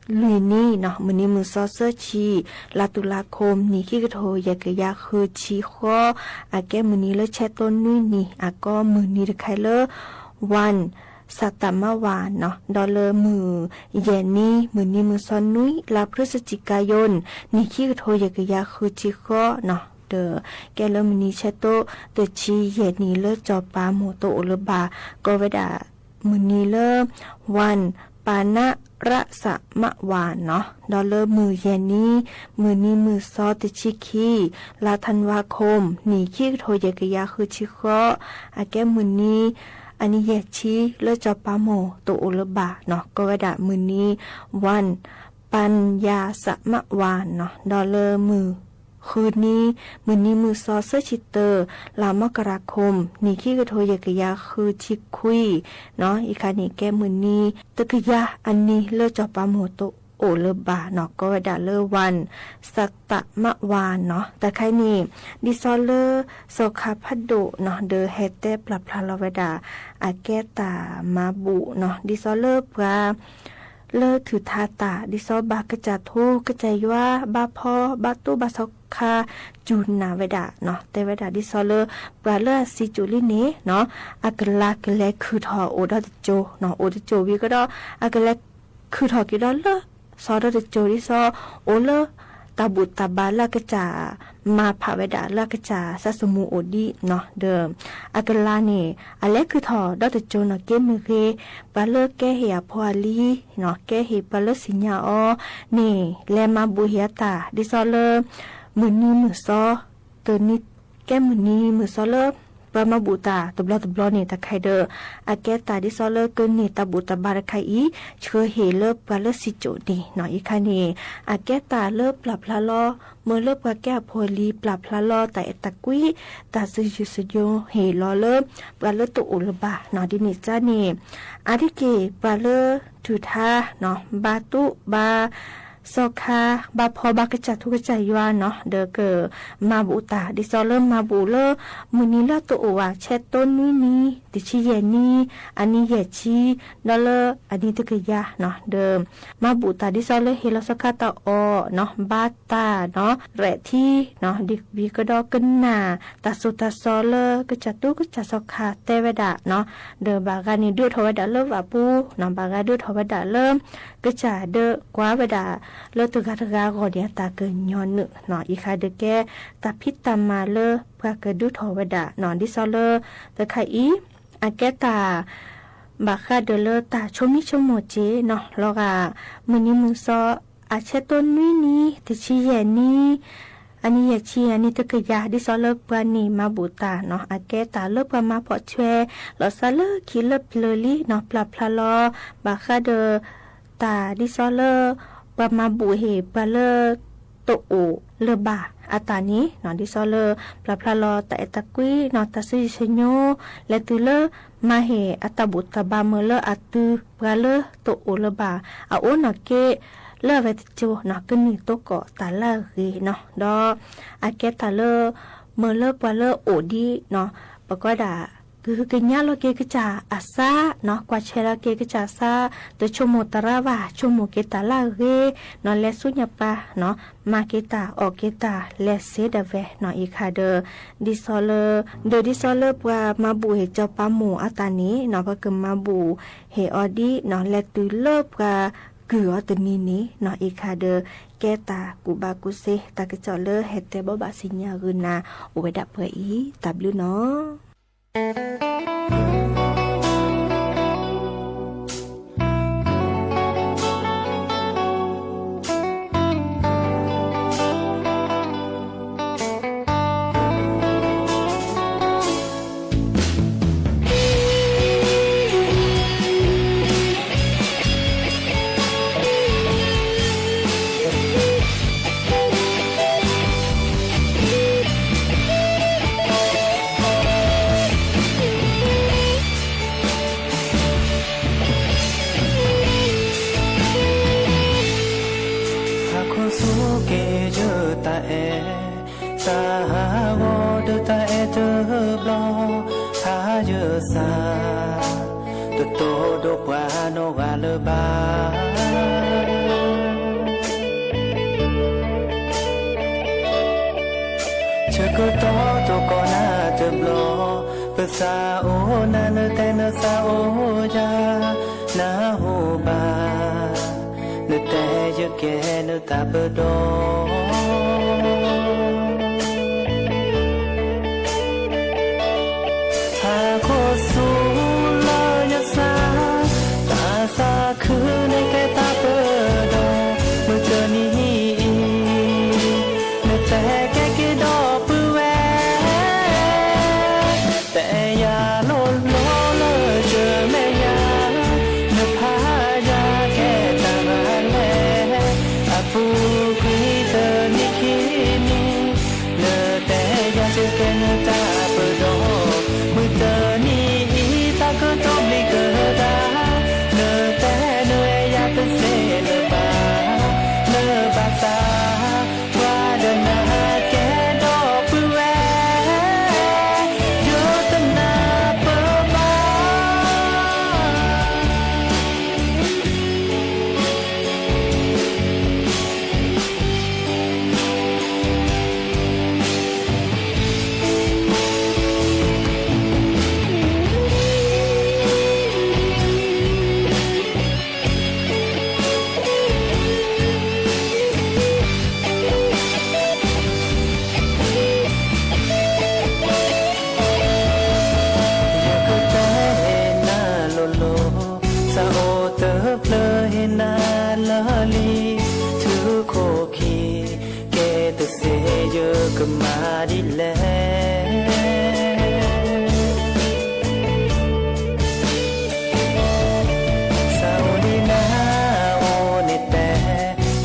လွံၢ်နံၤနီၤ, မုၢ်နံၤမုၢ်သီသၢဆံ လါတုၤလါခိၣ် နံၣ်ခံကထိယဲၢ်ကယၤဃုဆံဃိး, အကဲမုၢ်နံၤလၢဆဲးတိၢ်နွံနံၤ အကီမုၢ်နံၤတခါလၢ วันสัตตมวันနီၤ, ဒီးလၢမုၢ်ယဲၢ်နံၤ မုၢ်နံၤမုၢ်သီနွံ လါพฤศจิกายน နံၣ်ခံကထိယဲၢ်ကယၤဃုဆံဃိးနီၤ, ဒီးကဲလၢမုၢ်နံၤဆဲးတိၢ် တဆံယဲၢ်နံၤလၢစီၤပၤမိၢ်တအိၣ်လၢၤဘၣ် ကိးဝဲဒၣ် မုၢ်နံၤလၢ วันปานรสมวันနီၤ, ဒီးလၢမုၢ်ယဲၢ်နံၤ မုၢ်နံၤမုၢ်သီတဆံခံ လါธันวาคม နံၣ်ခံကထိယဲၢ်ကယၤဃုဆံဃိး, အကဲမုၢ်နံၤ အနံၤယဲၢ်ဆံလၢစီၤပၤမိၢ်တအိၣ်လၢၤဘၣ်နီၤ, ကိးဝဲဒၣ်မုၢ်နံၤ วันปัญญาสมวันနီၤ, ဒီးလၢမုၢ်ဃုနံၤ မုၢ်နံၤမုၢ်သီသၢဆံတၢ လါมกราคม နံၣ်ခံကထိယဲၢ်ကယၤဃုဆံခွံနီၤ, အံၤခါန့ၣ်ကဲမုၢ်နံၤတကယၤအနံၤလၢစီၤပၤမိၢ်တအိၣ်လၢၤဘၣ်နီၤ, ကိးဝဲဒၣ်လၢ วันสัตตมวันနီၤ, တၢ်ခါအံၤန့ၣ် ဒ်သိးလၢ စီၤခးဖးဒိၣ်နီၤ ဒီးဟဲတဲပျၢ်ဖျါလီၤဝဲဒၣ် အကဲတၢ်မၤဘူၣ်နီၤ, ဒ်သိးလၢပှၤ လၢထုးထါတၢ် ဒ်သိးဘၣ်ကစၢ်ထူကစၢ်ယွၤ ဘါဖီဘါတူၢ်ဘါစီၤခါ စူၢ်နာ်ဝဲဒၣ်နီၤ, တဲဝဲဒၣ်ဒ်သိးလၢ ပှၤလၢအစံၣ်စိၤလံန့ၣ်နီၤ, အကလၤကလဲၤခုၣ်ထီၣ်အိၣ်ဒီးတစိၤနီၤ, အိၣ်တစိၤဝံၤကဒီး အကလဲၤခုၣ်ထီၣ်က့ၤဒီးလၢ စီၤဒီးတစိၤဒ်သိး အိၣ်လၢ တၢ်ဘူၣ်တၢ်ဘါလၢအကစၢ်မၤဖးဝဲဒၣ်လၢအကစၢ်စၢ်စမူအိၣ်ဒံးနီၤ, ဒီး အကလၤန့ၣ် အလဲၤခုၣ်ထီၣ်ဒီးတစိၤနီၤက့မ့ၢ်ဂ့ၤ, ပှၤလၢကဲဟ့ၣ်အဖိအလံၤနီၤ, ကဲဟ့ၣ်ပှၤလၢသ့ၣ်ညါအီၤန့ၣ် လဲၤမၤဘူၣ်ဟ့ၣ်အတၢ် ဒ်သိးလၢ မုၢ်နံၤမုၢ်သီ တနံၤ ကဲမုၢ်နံၤမုၢ်သီလၢ ပှၤမၤဘူၣ်တၢ်တဘျီတဘျီန့ၣ် တၢ်ခါအံၤဒီး အကဲတၢ်ဒ်သိးလၢကန့ၢ်တၢ်ဘူၣ်တၢ်ဘါတခါအံၤ ဆှၢဟ့ၣ်လၢပှၤလၢစံၣ်စိၤန့ၣ်နီၤ, အံၤခါန့ၣ် အကဲတၢ်လၢပျၢ်ဖျါလီၤ မ့ၢ်လၢပှၤကဲအဖိအလံၤ ပျၢ်ဖျါလီၤတၢ်အဲၣ်တၢ်ကွံ တၢ်စံၣ်စိၤဆၢညိၣ်ဟ့ၣ်လီၤလၢ ပှၤလၢတအိၣ်လၢၤဘၣ်နီၤ, ဒ်န့ၣ်အသိးန့ၣ် အါတက့ၢ်ပှၤလၢထုးထါနီၤ ဘါတူၢ်ဘါ စီၤခါ ဘါဖီဘါကစၢ်ထူကစၢ်ယွၤနီၤ ဒီးကမၤဘူၣ်တၢ် ဒ်သိးလၢမၤဘူၣ်လၢ မုၢ်နံၤလၢတအိၣ်ဘၣ် ဆဲးတိၢ်နွံနံၤ တဆံယဲၢ်နံၤ အနံၤယဲၢ်ဆံ ဒီးလၢအနံၤတကယၤနီၤ ဒီးမၤဘူၣ်တၢ်ဒ်သိးလၢဟ့ၣ်လီၤစီၤခါတၢ်အီၣ်နီၤ ဘါတၢ်နီၤ ရဲၣ်ထံနီၤ ဒ်ဝံၤကဒီးကနၣ် တၢ်သိၣ်တၢ်သီလၢကစၢ်တူၢ်ကစၢ်စီၤခါတဲဝဲဒၣ်နီၤ ဒီးဘၣ်ဂၤန့ၣ်ဒုးအိၣ်ထီၣ်ဝဲဒၣ်လၢဝၣ်ပူၤနီၤ ဘၣ်ဂၤဒုးအိၣ်ထီၣ်ဝဲဒၣ်လၢ ကစၢ်ဒီးကွၢ်ဝဲဒၣ်လၢတဂၤတဂၤအဂီၢ်န့ၣ် အတၢ်ကညီၤနုာ်နီၤ အံၤခါဒီးကဲ တၢ်ဖံးတၢ်မၤလၢပှၤကဒုးအိၣ်ထီၣ်ဝဲဒၣ်နီၤ ဒ်သိးလၢ တခါအံၤ အကဲတၢ် ဘၣ်ဃးဒီးလၢတၢ်ဆိမိၣ်ဆိကမိၣ်က့နီၤ လီၤဂာ် မုၢ်နံၤမုၢ်သီ အဆဲးတိၢ်နွံနံၤ တဆံယဲၢ်နံၤ အနံၤယဲၢ်ဆံ အနံၤတကယၤ ဒ်သိးလၢပှၤန့ၣ်မၤဘူၣ်တၢ်နီၤ အကဲတၢ်လၢပှၤမၤဖီၣ်ဆွဲ လီၤသးလၢခံလၢပျၢၤလံနီၤ ပျၢ်ဖျါလီၤ ဘၣ်ဃးဒီး တၢ်ဒ်သိးလၢ ပှၤမၤဘူၣ်ဟ့ၣ်ပှၤလၢ တအိၣ်လၢၤဘၣ်အတၢ်န့ၣ်နီၤ ဒ်သိးလၢ ပျၢ်ဖျါလီၤတၢ်အဲၣ်တၢ်ကွံနီၤ တၢ်စံၣ်စိၤဆၢညိၣ် လဲၤတုၤလၢ မၤဟ့ၣ်အတၢ်ဘူၣ်တၢ်ဘါမ့ၢ်လၢအတုၤပှၤလၢတအိၣ်လၢၤဘၣ် အအိၣ်နီၢ်က့ လၢအဝဲတကၠိနီၤ ကန့ၢ်သကိးတၢ်လၢအဂ့ၤနီၤ ဒီး အကဲတၢ်လၢ မ့ၢ်လၢပှၤလၢအိၣ်ဒံးနီၤ ပကွၢ်ဒၣ် ကဟုကညီၢ်လီၤက့ၤကစၢ်အသးနီၤ ကွၢ်ဆၢလီၤက့ၤကစၢ်အသး တဆိကမိၣ်တရၣ်ဘၣ် ဆိကမိၣ်က့ၤတၢ်လၢအဂ့ၤနီၤ လဲၤဆူညါပၢ်နီၤ မၤက့ၤတၢ်အီၣ်က့ၤတၢ် လဲၤစ့ဒၣ်ဝဲနီၤ အံၤခါဒီး ဒ်သိးလၢ ဒီးဒ်သိးလၢပှၤမၤဘူၣ်ဟ့ၣ်စီၤပၤမိၢ်အတၢ်န့ၣ်နီၤ ပှၤကမၤဘူၣ်ဟ့ၣ်အီၤဒ်နီၤ လဲၤတုၤလၢပှၤကုၢ်အီၤတနံၤန့ၣ်နီၤ အံၤခါဒီး ကဲတၢ်ကူၣ်ဘၣ်ကူၣ်သ့ တၢ်ကစီၣ်လၢဟဲတဲဘီဘၣ်ဆ့ၣ်ညါအဂုာ်နၤ အိၣ်ဝဲဒၣ်ပှဲၤအံၤ တၢ်ဘျုးနီၤ. ဟါခီဆူက့ၤယတၢ်အဲၣ်, သးဟးဂီၤဒီးတၢ်အဲၣ်တဘျီ, ဖးယစၢ်, တတိၢ်ဒီးပှၤနီၢ်ဂၤလၢၤဘၣ်. ဆၢကတီၢ်တကီၢ်နၤတဘျီ, ပသးအိၣ်နၤနတဲနသးအိၣ်ယၤ, နဟူဘၣ်, နတဲယကဲနတၢ်ပဒီ ဟါခီဆူလၢယစၢ်, တၢ်သးခုန့ၣ်ကဲတၢ်ပဒီ, မုၢ်တနံၤအံၤ, နတဲကဲက့ၤဒီးပုၢ်ဝဲၢ်, တဲယၤလိၤလိၤလၢယမဲာ်ညါ, နဖးယၤကဲတၢ်ဂၤလဲၣ်, အပူၤကွံာ်တနံၤခံနံၤ, နတဲယၤယကဲနတၢ်ပဒီ, မုၢ်တနံၤအံၤတၢ်ကတိၤဘျံးကဒါ, နတဲနအဲၣ်ယၤတသ့လၢၤဘၣ်, လၢဘၣ်သး, ပှၤဒီးနၤကဲဒီးပုၢ်ဝဲၢ်, ယတနၢ်ပၢၢ်ဘၣ်. ယကတဲနၤလိၤလိၤ, သးအိၣ်တဖျၢၣ်ဟ့ၣ်နၤလၢာ်လံ, ထုးခိၣ်ခံ, ကဲတသ့ယကမၤဒ်လဲၣ်. သးအိၣ်ဒံးနၤအိၣ်န့ၣ်တဲ,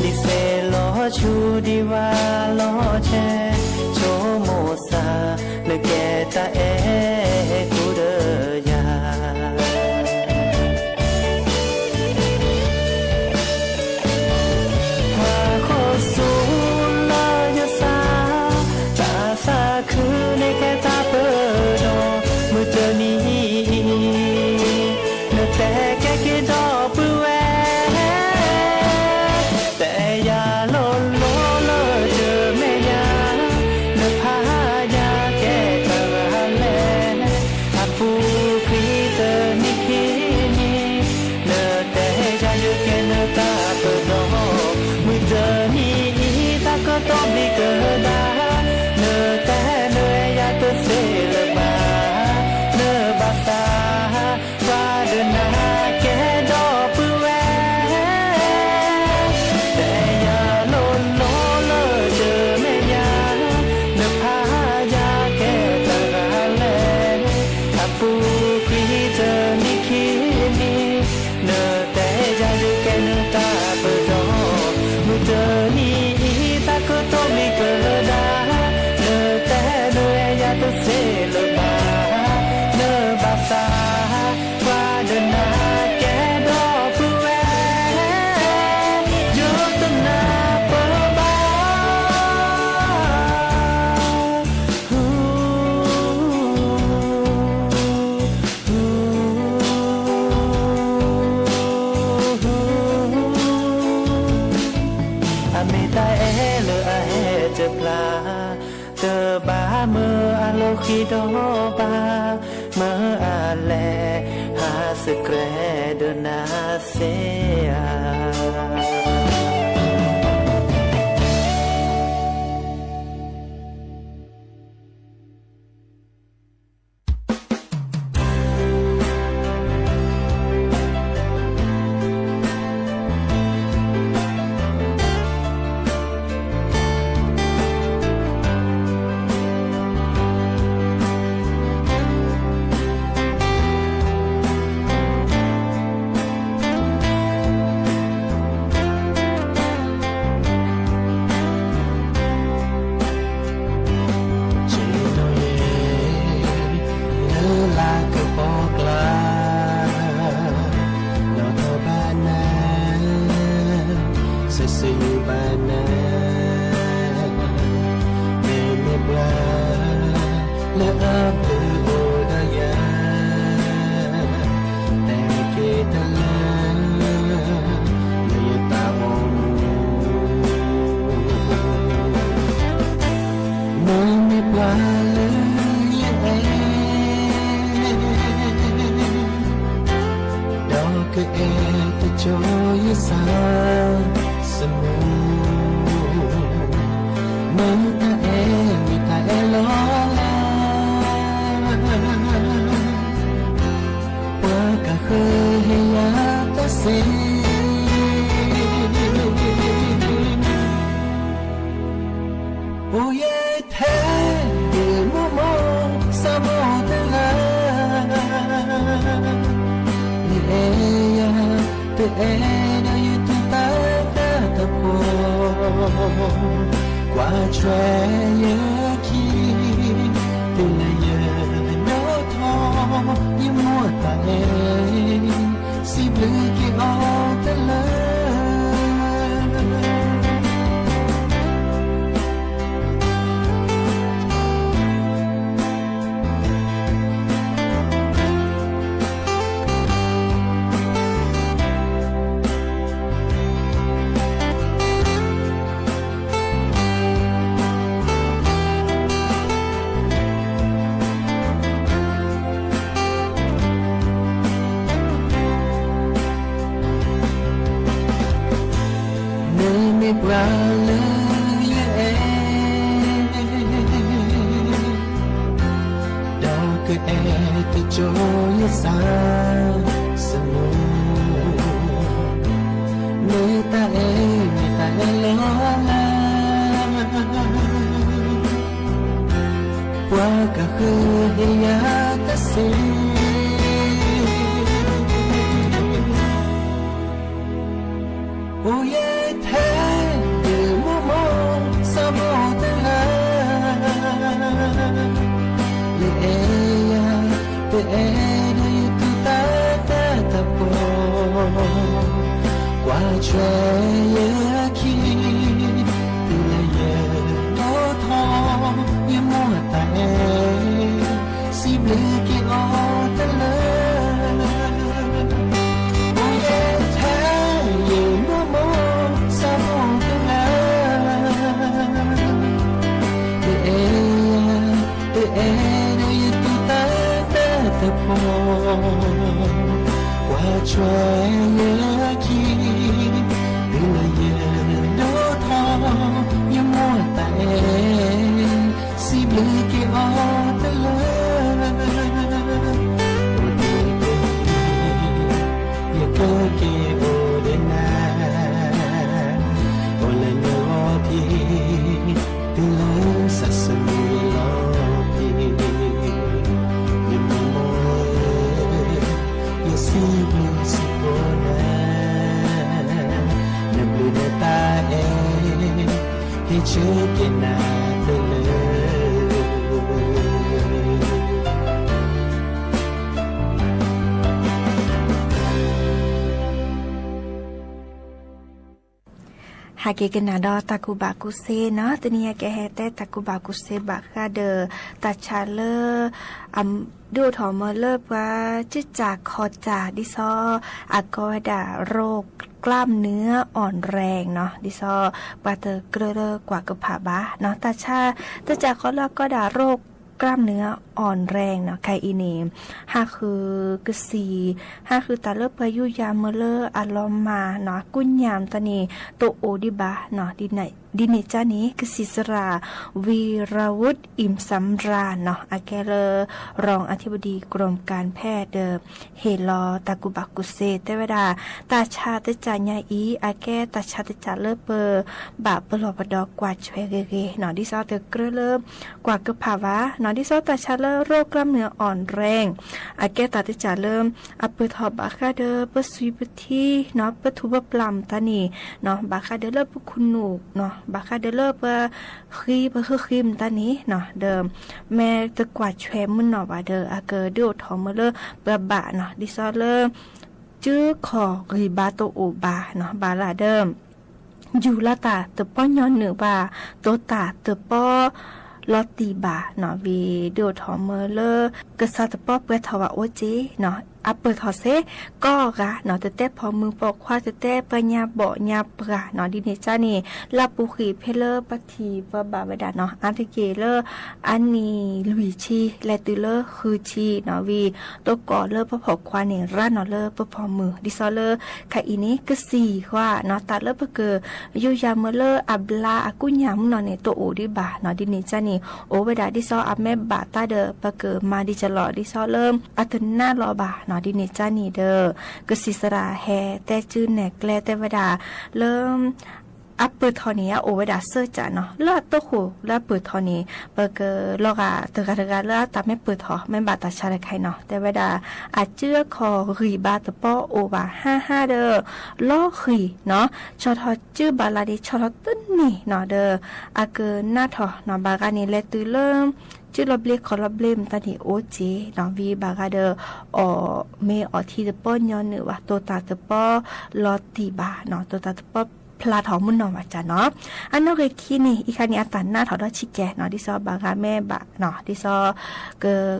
ဒ်စ့လီၤဆူဒံးဝါလီၤဆဲး, ဆိကမိၣ်သး, နကဲတၢ်အဲၣ်ကူဒီးယၤ ဟါခီဆူလၢယသး, တၢ်သးခုန့ၣ်ကဲတၢ်ပဒီ, မုၢ်တနံၤအံၤ, နတဲကဲက့ၤဒီးပုၢ်ဝဲၢ်, တဲယၤလိၤလိၤလၢယမဲာ်ညါ, နဖးယၤကဲတၢ်ဂၤလဲၣ်, အပူၤကွံာ်တနံၤခံနံၤ, နတဲယၤယကဲနတၢ်ပဒီ, မုၢ်တနံၤအံၤတၢ်ကတိၤဘျံးကဒါ, နတဲနအဲၣ်ယၤတသ့လၢၤဘၣ်, လၢဘၣ်သး, ပှၤဒီးနၤကဲဒီးပုၢ်ဝဲၢ်, တဲယၤလိၤလိၤလၢယမဲာ်ညါ, နဖးယၤကဲတၢ်ဂၤလဲၣ်, အပူၤကွံာ်တနံၤခံနံၤ, နတဲယၤယကဲနတၢ်ပဒီ, မုၢ်တနံၤအံၤတၢ်ကတိၤဘျံးကဒါ, နတဲနအဲၣ်ယၤတသ့လၢၤဘၣ်, လၢဘၣ်သး, ပှၤဒီးနၤကဲဒီးပုၢ်ဝဲၢ်, ယတနၢ်ပၢၢ်ဘၣ်. အမ့ၢ်တၢ်အဲၣ်လၢအဟဲတဖျါ, တဘၣ်မၢအလီၢ်ဃံဒီးဘၣ်, မၢအလဲၤဟးစကြဲးဒီးနၤသ့ဧါ. ကအဲၣ်တကၠိယသး စမူ, မ့ၢ်တၢ်အဲၣ်မ့ၢ်တၢ်အဲၣ်လီၤလး, ပှၤကဃၢဟ့ၣ်ယၤတၢ်စ့ အိၣ်ယဲထဲယမိၢ်မိၢ် စးမိၢ်တဂၤ, ယအဲၣ်ယၤ တအဲၣ်ဒီးယတူၢ်တၢ်တၢ်တဖှီၣ်, ကွၢ်ထွဲယခံ, တုၤလၢယဒိၣ်ထီၣ် ယမိၢ်တၢ်အဲၣ် စံးဘျုးက့ၤအီၤတလၢ နမ့ၢ်ပှၤလၢယအဲၣ် ဒီးကအဲၣ်တကၠိယသး စမူ, မ့ၢ်တၢ်အဲၣ်မ့ၢ်တၢ်အဲၣ်လီၤလး, ပှၤကဃၢဟ့ၣ်ယၤတၢ်စ့ အိၣ်ယဲထဲ ယမိၢ်မိၢ် စးမိၢ်တဂၤ, ယအဲၣ်ယၤ တအဲၣ်ဒီးယတူၢ်တၢ်တၢ်တဖှီၣ်, ကွၢ်ထွဲယခံ, တုၤလၢယဒိၣ်ထီၣ် ယမိၢ်တၢ်အဲၣ် စံးဘျုးက့ၤအီၤတလၢ အိၣ်ယဲထဲ ယမိၢ်မိၢ် စးမိၢ်တဂၤ, ယအဲၣ်ယၤ တအဲၣ်ဒီးယတူၢ်တၢ်တၢ်တဖှီၣ်, ကွၢ်ထွဲယခံ, တုၤလၢယဒိၣ်ထီၣ် ယမိၢ်တၢ်အဲၣ် စံးဘျုးက့ၤအီၤတလၢ အိၣ်တ့ၢ်တနံၤ ယကက့ၤအိၣ်ဒီးနၤ, အိၣ်လၢနဂီၢ်ဖံး, တုၤလၢစးစမူလီၤဖံး, ယမိၢ်မိၢ်ဧၢ, ယစံးဘျုးစံးဖှိၣ်နၤ, နဘျုးနတၢ်အဲၣ် ဟ့ၣ်ဆၢက့ၤနၤတလၢ ဟဲက့ၤကနၣ်ဒီးတၢ်ကူၣ်ဘၣ်ကူၣ်သ့နီၤ, တနံၤအံၤကဟဲတဲတၢ်ကူၣ်ဘၣ်ကူၣ်သ့ဘၣ်ဃးဒီး တၢ်ဆါလၢ ဒုးအိၣ်ထီၣ်မၢလၢပှၤကၠူၣ်ကၠၢ်ခီၣ်ကၠၢ် ဒ်သိး အကိးဝဲဒၣ် โรคกล้ามเนื้ออ่อนแรง နီၤ, ဒ်သိး ပှၤတကြၢးလၢကွၢ်ကဖၣ်ဘၣ်နီၤ, တၢ်ဆါ တၢ်ကၠၢ်ခီလၢအကိးဒၣ် โรคกล้ามเนื้ออ่อนแรง နီၤ, ခဲအံၤန့ၣ် ဟးဃုကစံၣ် ဟးဃုတၢ်လၢပှၤယူးယၤမၢလၢအလီၤမၢ်နီၤ, အကူညၢ်မတၤန့ၣ် တအိၣ်ဒံးဘၣ်နီၤ, ဒ်န့ၣ်ကၢ်န့ၣ် ကစံၣ်စရၣ် วีรวุฒิ อิ่มสำราญ နီၤ, အကဲလၢ รองอธิบดีกรมการแพทย์ ဒီး ဟ့ၣ်လီၤတၢ်ကူၣ်ဘၣ်ကူၣ်သ့ တဲဝဲဒၣ် တၢ်ဆါတၢ်ကၠၢ်ညါအံၤ အကဲတၢ်ဆါတၢ်ကၠၢ်လၢပဘၣ်ပလီၢ်ပဒီကွၢ်ဆွဲဂ့ၤဂ့ၤနီၤ, ဒ်သိးတကြၢးလၢကွၢ်ကဖၣ်ဘၣ်နီၤ, ဒ်သိးတၢ်ဆါလၢ โรคกล้ามเนื้ออ่อนแรง အကဲတၢ်တၢ်ကၠၢ်လၢ အပၢၢ်ထီၣ်ဘၣ်ဃးဒီးပသွံၣ်ပထံနီၤ, ပထူၣ်ပပျၢ်မတၤန့ၣ်နီၤ, ဘၣ်ဃးဒီးလၢပခူၣ်နူာ်နီၤ, ဘၣ်ဃးဒီးလၢပဃံပဃၢဃံမတၤန့ၣ်နီၤ, ဒီး မ့ၢ်တကွၢ်ဆွဲမုၢ်နီၢ်ဘၣ်ဒီး အကဒုးအိၣ်ထီၣ်မၢလၢပဘၣ်နီၤ, ဒ်သိးလၢ ကၠူခီၣ်ဂံၢ်ဘါတအိၣ်ဘၣ်နီၤ, ဘၣ်လၢဒီး ယူၤလီၤတၢ်တပီညီနုၢ်ဘၣ်, တိၤတၢ်တပီလီၤတံၢ်ဘၣ်နီၤ, ဝံၤဒုးအိၣ်ထီၣ်မၢလၢ ကစၢ်တပီပှဲၤထီၣ်ဘၣ်အိၣ်က့နီၤ, အပၢၢ်ထီၣ်စ့ၢ်ကီးဂၤနီၤ, တတဲဖိမုၣ်ပိာ်ခွါ တတဲပှၤညါဘီၣ်ညါပှၢ်နီၤ, ဒ်န့ၣ်ကန့ၣ် လၢအပူၤကွံာ်ဖဲလၢပထံၣ်ပဘၣ်ဝဲဒၣ်နီၤ, အါတက့ၢ်လၢ အနံၣ်လွံၢ်ဆံ လဲၤတုၤလၢဃုဆံနီၤ, ဝံၤ တိကိးလၢပဖိၣ်ခွါန့ၣ် ရၤနီၤလၢပဖိမုၣ်, ဒ်သိးလၢ ခဲအံၤန့ၣ် ကသံၣ်ဃီနီၤ, တၢ်လၢပကယူးယၤမ့ၢ်လၢအဘျါအကူၣ်ညၣ်မုၢ်နီၤန့ၣ် တအိၣ်ဒံးဘၣ်နီၤ, ဒ်န့ၣ်ကန့ၣ် အိၣ်ဝဲဒၣ်ဒ်သိးအမ့ၢ်ဘၣ်တၢ်ဒီး ပကမၤဒံးကလီၤ ဒ်သိးလၢ အတနါလီၤဘၣ်နီၤ, ဒ်န့ၣ်ကန့ၣ်ဒီး ကသံၣ်သရၣ်ဟဲတဲစုနဲၣ်ကျဲတဲဝဲဒၣ် လၢ အပၢၢ်ထီၣ်န့ၣ် အအိၣ်ဝဲဒၣ်စၢကၠးနီၤ, လၢအတိၢ်ဃိၣ်လၢအပၢၢ်ထီၣ်န့ၣ် ပကလီၤဂာ်တဂၤတဂၤလၢအတၢ်မ့ၢ်ပၢၢ်ထီၣ် မ့ၢ်ဘၣ်တၢ်ဆါတခါအံၤနီၤ, တဲဝဲဒၣ် အစုအခီၣ်ဂံၢ်ဘါတပီၢ်အိၣ်ဘၣ်ဟါဟါဒီး လီၤဃံၤနီၤ, ဆီၣ်ထီၣ်စုဘၣ်လၢ်န့ၣ် ဆီၣ်ထီၣ်တန့ၢ်နီၤ, ဒီး အကနၣ်ထီၣ်နီၤ, ဘၣ်ဂၤန့ၣ် လဲၤတုၤလၢ စုလီၤဘျ့ခီၣ်လီၤဘျ့မတၤန့ၣ် အိၣ်စ့ၢ်နီၤ, ဝံၤဘၣ်ဂၤဒီး အီၣ်မ့ၤအီထံတပီၢ်ညီနုၢ်ဘၣ်, တိၢ်တၢ်တပီၢ်လီၤတံၢ်ဘၣ်နီၤ, တိၢ်တၢ်တပီၢ်ဖျါထီၣ်မုၢ်နီၢ်ဘၣ်ကၠးနီၤ, အနီၣ်ဂ့ၤခံန့ၣ် အံၤခါန့ၣ် အတၢ်နါထီၣ်ဒီးဆံးကဲနီၤ, ဒ်သိးဘၣ်ဂၤမ့ၢ်ဘၣ်နီၤ, ဒ်သိး က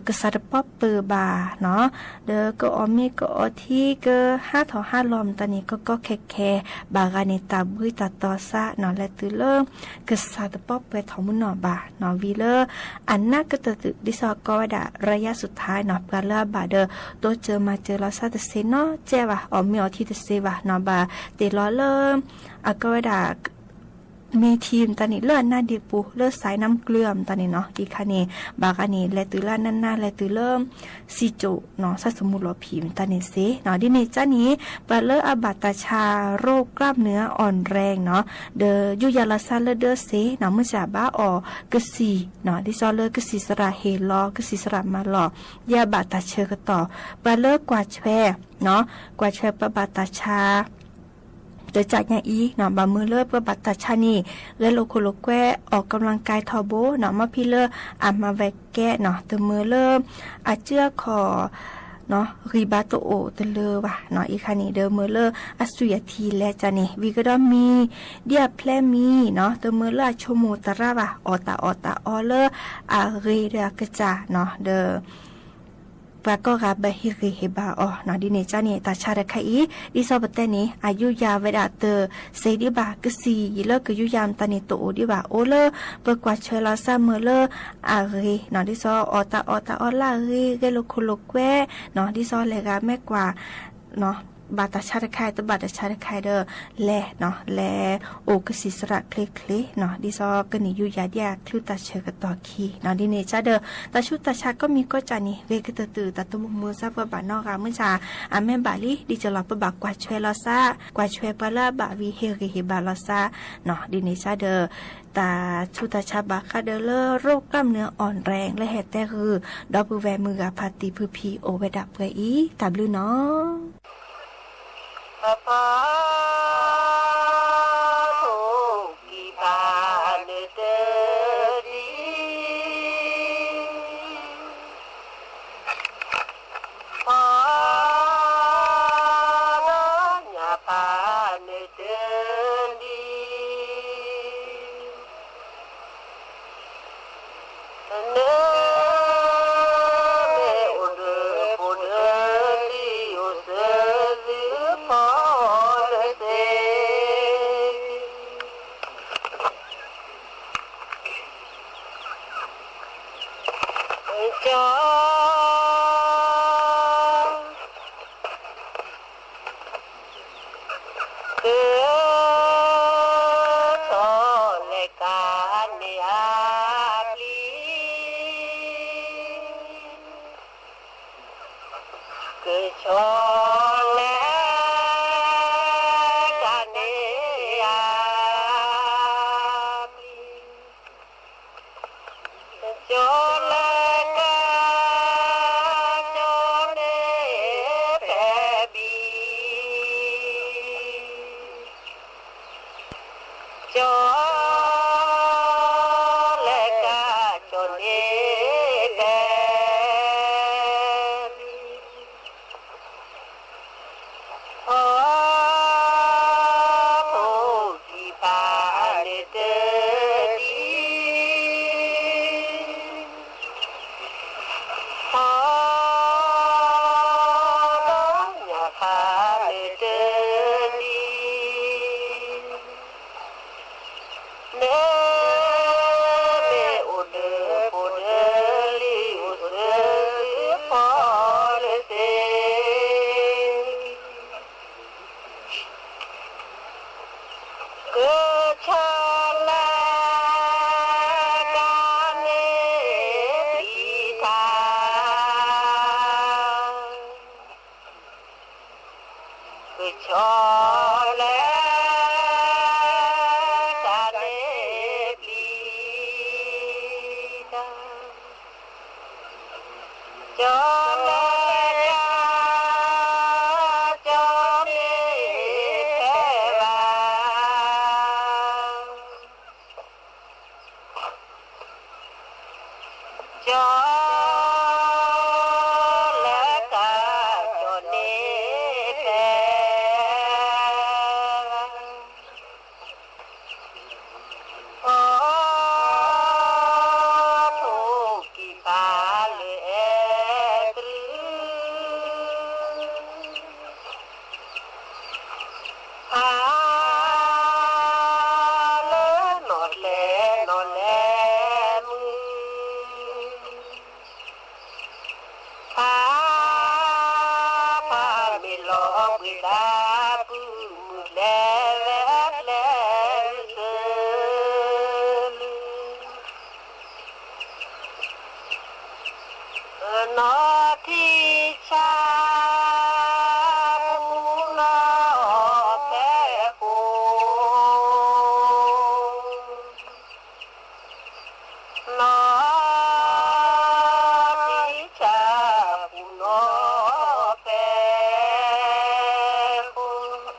ကစၢ်တပီၢ်ပၢၢ်ဘၣ်နီၤ, ဒီးကအီၣ်မ့ၤကအီထံ ကဟးထီၣ်ဟးလီၤမတၤန့ၣ် ကကီခဲခဲ, ဘၣ်ဂၤန့ၣ် တၢ်ဘှံးတၢ်တီၤစးနီၤ, လဲၤတုၤလၢ ကစၢ်တပီၢ်ပှဲၤထီၣ်မုၢ်နီၢ်ဘၣ်နီၤ, ဝံၤလၢ အနးကတၢၢ်တုၤ ဒ်သိးကီဝဲဒၣ် ရယါစူၤထါနီၤ, ပှၤလၢအဘၣ်ဒီး တိစၢၤမၤစၢၤလီၤစၢ်တစ့နီတစဲးဘၣ်, အီၣ်မ့ၤအီထံတစ့ဘၣ်နီၤ, ဘၣ်တ့ၢ်လီၤလၢ အကီဝဲဒၣ် မ့ၢ်ထံမတၤန့ၣ် လၢအနါဒ့ပူၤ လၢစးနၢမူကျၢၢ်မတၤန့ၣ်နီၤ, အံၤခါန့ၣ် ဘၣ်ဂၤန့ၣ် လဲၤတုၤလၢအနးနး လဲၤတုၤလၢ စံၣ်ကၠိၣ်နီၤ, စၢ်သမူလီၤဖံးမတၤန့ၣ်စ့နီၤ, ဒ်န့ၣ်ကန့ၣ် ပှၤလၢအဘၣ်တၢ်ဆါ ရိးကၢ်မနုၤအီၣ်ရဲၣ်နီၤ, ဒီးယူးယၤလီၤစၢ်လၢဒၢစ့နီၤ, မုၢ်စၢ်ဘၣ်အီၣ်ကသံၣ်နီၤ, ဒ်သိးလၢကသံၣ်သရၣ်ဟ့ၣ်လီၤ ကသံၣ်သရၣ်မၤလီၤ, ယဘၣ်တၢ်ဆၢကတီၢ်, ပှၤလၢကွၢ်ဆွဲနီၤ, ကွၢ်ဆွဲပှၤဘၣ်တၢ်ဆါ တကးညါအံၤနီၤ, ဘၣ်မုာ်လၢပှၤဘၣ်တၢ်ဆါန့ၣ် ဂဲၤလိာ်ခိၣ်လိာ်ကွဲ အီၣ်ကံလၤကဲထီဘိနီၤ, မ့ၢ်ဖဲလၢအမၤဝဲကဲနီၤ, တမုာ်လၢ အစုအခီၣ် ဂံၢ်ဘါတအိၣ်တလၢဘၣ်နီၤ, အံၤခါန့ၣ် ဒီးမုာ်လၢအသွံၣ်အထံလဲၤကၠးန့ၣ် ဝံၤကဒီးမံၤ ဒ်အဖျဲမံၤနီၤ, တမုာ်လၢအဆိကမိၣ်တရၣ်ဘၣ်, အီၣ်တၢ်အီၣ်တၢ်အီလၢအဂ့ၤဒီးအကစၢ်နီၤ, ဒီး ပှၤကိးဂၤဘၣ်ဟ့ၣ်ဂံၢ်ဟ့ၣ်ဘါအီၤနီၤ, ဒ်န့ၣ်ကန့ၣ် တၢ်ဆါတခါအံၤ ဒ်သိးပတဲန့ၣ် အယူးယၤဝဲဒၣ်တစ့ဒံးဘၣ်, ကသံၣ်လၢကယူးယၤမတၤန့ၣ် တအိၣ်ဒံးဘၣ်, အိၣ်လၢပကွၢ်ဆွဲလီၤစၢ်မုာ်လၢအဂ့ၤနီၤ, ဒ်သိးအီၣ်တၢ်အီၣ်တၢ်အီလၢအဂ့ၤ ဂဲၤလိာ်ခိၣ်လိာ်ကွဲနီၤ, ဒ်သိးလဲၤဂၤမ့ၢ်ကွၢ် ဘၣ်တၢ်ဆါတခါ တဘၣ်တၢ်ဆါတခါဒီး လဲၤနီၤ, လဲၤအိၣ်ကသံၣ်သရၣ်ချ့ချ့နီၤ, ဒ်သိးကန့ၢ်ယူးယၤဒ်အချုးတၢ်ဆၢကတီၢ်ခံနီၤ, ဒ်န့ၣ်ကဒီး တၢ်ဆူးတၢ်ဆါကိးမံၤကိးကၠးန့ၣ် ဂ့ၤကတၢၢ်တုၤ တၢ်တမုာ်မုာ်စၢ်ပှၤဘၣ်နီတဂၤ မုၢ်ဆါ အမ့ၢ်ဘၣ်လံ ဒ်ကလီၤ ပဘၣ်ကွၢ်ဆွဲလီၤစၢ်, ကွၢ်ဆွဲပှၤလၢအဘၣ်ဝံၤဟ့ၣ်ဂံၢ်ဟ့ၣ်ဘါလီၤစၢ်နီၤ, ဒ်န့ၣ်ကဒီး တၢ်ဆူးတၢ်ဆါဘၣ်ဃးဒီးလၢ ရိးကၢ်မနုၤအီၣ်ရဲၣ် လၢဟဲတဲဂုာ် ဒီပုၢ်ဝဲၢ်မုၢ်ဂၤဖါတံၢ်ဖုဖံအိၣ်ဝဲဒၣ်ပှဲၤအံၤ တၢ်ဘျုးနီၤ. ဖါဖါထိၣ်ကံၢ်ဖါနုာ်တဒံ, ဖါလီၤညၣ်ဖါနုာ်တဒံ နမ့ၢ်အိၣ်ဒီးဖိဒီးလံၤ အိၣ်သၢသုဖီတသ့, ကၠီ ကၠီလဲၤကၣ်န့ၢ်အါ ပျံၤ, ကၠီလဲၤကၣ်န့ၢ်အါ ပျံၤ, ကၠီလဲၤကၣ် ကၠီန့ၢ်ဖဲဘံၣ် ကၠီလဲၤကၣ် ကၠီန့ၢ်ဖဲဘံၣ် ကၠီၤလဲၤကၢ် ကၠီၤမ့ၢ်ဖဲဘၣ် ကၠီၤလဲၤကၢ် ကၠီၤန့ၣ်ဖဲ ထိၣ်ကံၢ်ဖးလၢအဲၣ်တရူး ဖးလၢ နီၢ်လဲၤ နီၢ်လဲၤမုၢ် ဖး ဖးမ့ၢ်လီၤဘှံးဒါ ပုၢ်မုၣ်လဲၤဝဲ လဲၤဝဲ စၢၤ နီၢ်ထံဆါ ပူၤနီၢ်ဖဲခိၣ် နီၢ်ထံဆါ ပူၤနီၢ်ဖဲခိၣ် နီၢ်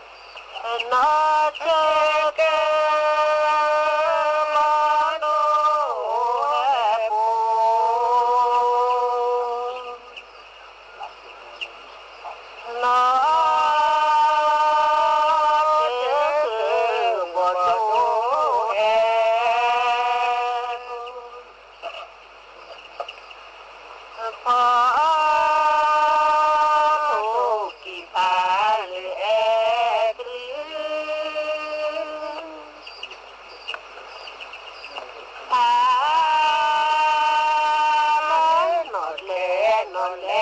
ဆၢကဲ မၤဒိၣ်ဟဲပူၤ နီၢ်ဆၢကဲ မၤဒိၣ်ဟဲ ဖီ ထိၣ်ကံၢ်ဖးလၢအဲၣ်တရူး ဖး နီၢ်လဲၤ နီၢ်လဲၤ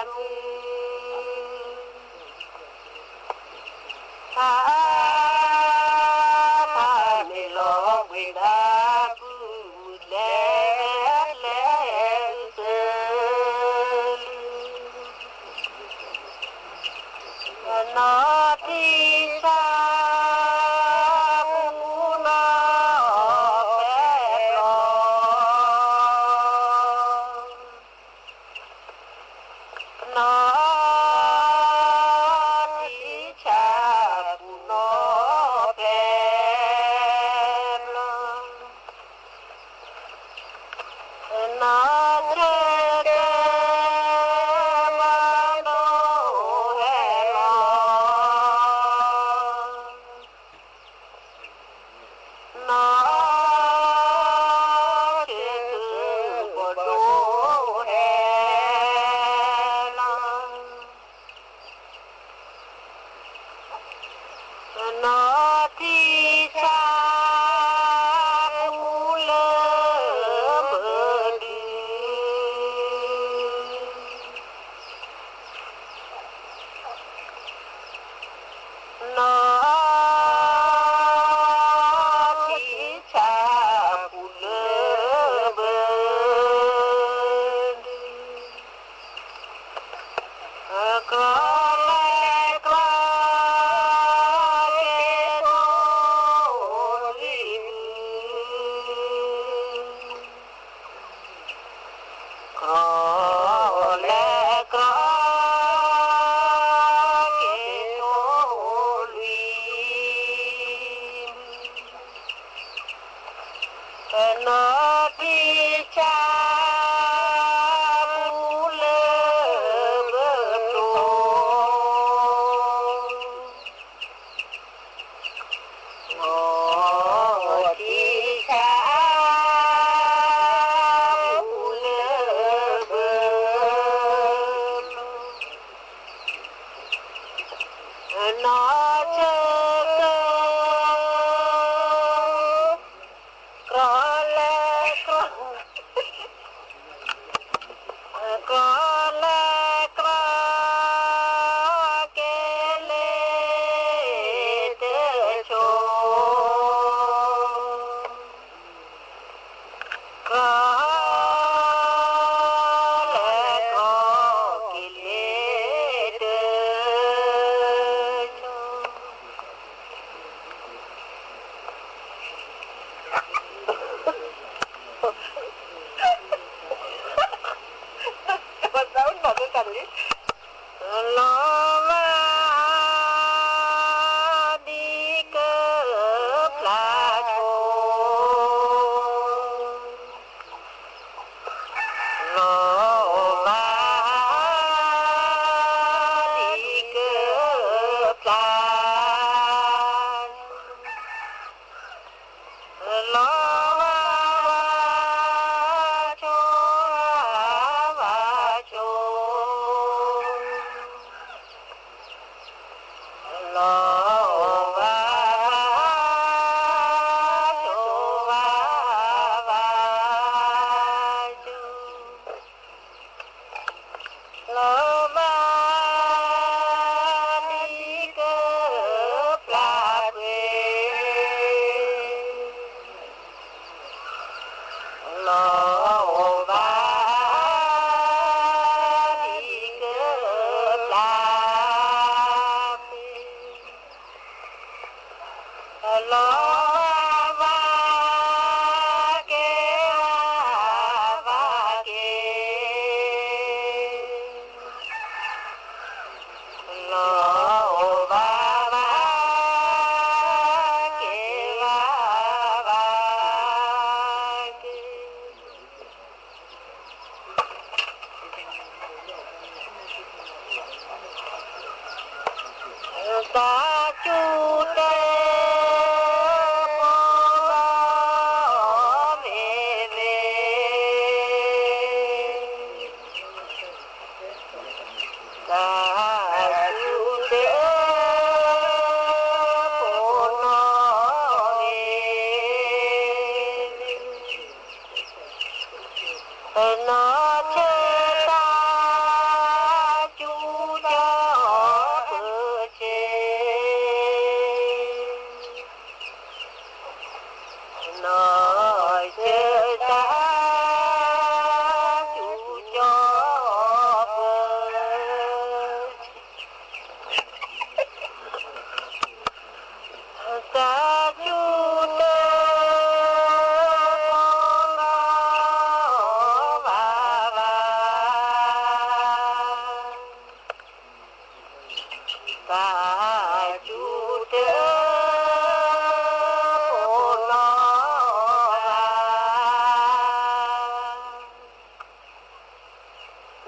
မုၢ် ဖး ဖးမ့ၢ်လီၤဘှံးဒါ ပုၢ်မုၣ်လဲၤ လဲၤစၢၤ နီၢ်ထံဆါ ပူၤနီၢ်ဖဲဘျီ နီၢ်ထံဆါ ပူၤနီၢ်ဖဲ နီၢ်ဆၢကဲ မၤဒိၣ်ဟဲလီၤ နီၢ်ဆၢကဲ မၤဒိၣ်ဟဲလီၤ နီၢ်ထံဆါ ပူၤလၢဘၢဒုး နီၢ်ထံဆါ ပူၤလၢဘၢ ကီၤလဲၤကီၤ ကဲသိးလံ ကီၤလဲၤကီၤ ကဲသိးလံ နီၢ်ထံဆါ ပူၤလၢဘၢတိၢ် နီၢ်ထံဆါ ပူၤလၢဘၢ နီၢ်ဆၢကဲ ကီၤလဲၤကီၤ လီၤဘၣ်ဒံးကပျၢ်, လီၤဘၣ်ဘၣ်ဆိဘၣ်ဆိ, လီၤဘၣ်ဘၣ်ဆိဘၣ်ဘၣ်ဆိ လီၤဘၣ်ဒံးကပျၢ်ကွံာ်, လီၤဘၣ်ဒံးကပျၢ်ကွံာ် လီၤဘၣ်ဘၣ်က့ၤဘၣ်ဘၣ်က့ၤ, လီၤဘၣ်ဘၣ်က့ၤဘၣ်ဘၣ်က့ၤ တၢ်စူၢ်တၢ်နာ် မ့ၢ်မ့ၢ် တၢ်စူၢ်တၢ်နာ် မ့ၢ်မ့ၢ် နီၢ်ဆၢတၢ်စူၢ်ကီၢ်ပၢဆ့, နီၢ်ဆၢတၢ်စူၢ်ကီၢ်ပၢဆ့ တၢ်စူၢ်တၢ်နာ် ဘၣ်ဘၣ် တၢ်စူၢ်တၢ်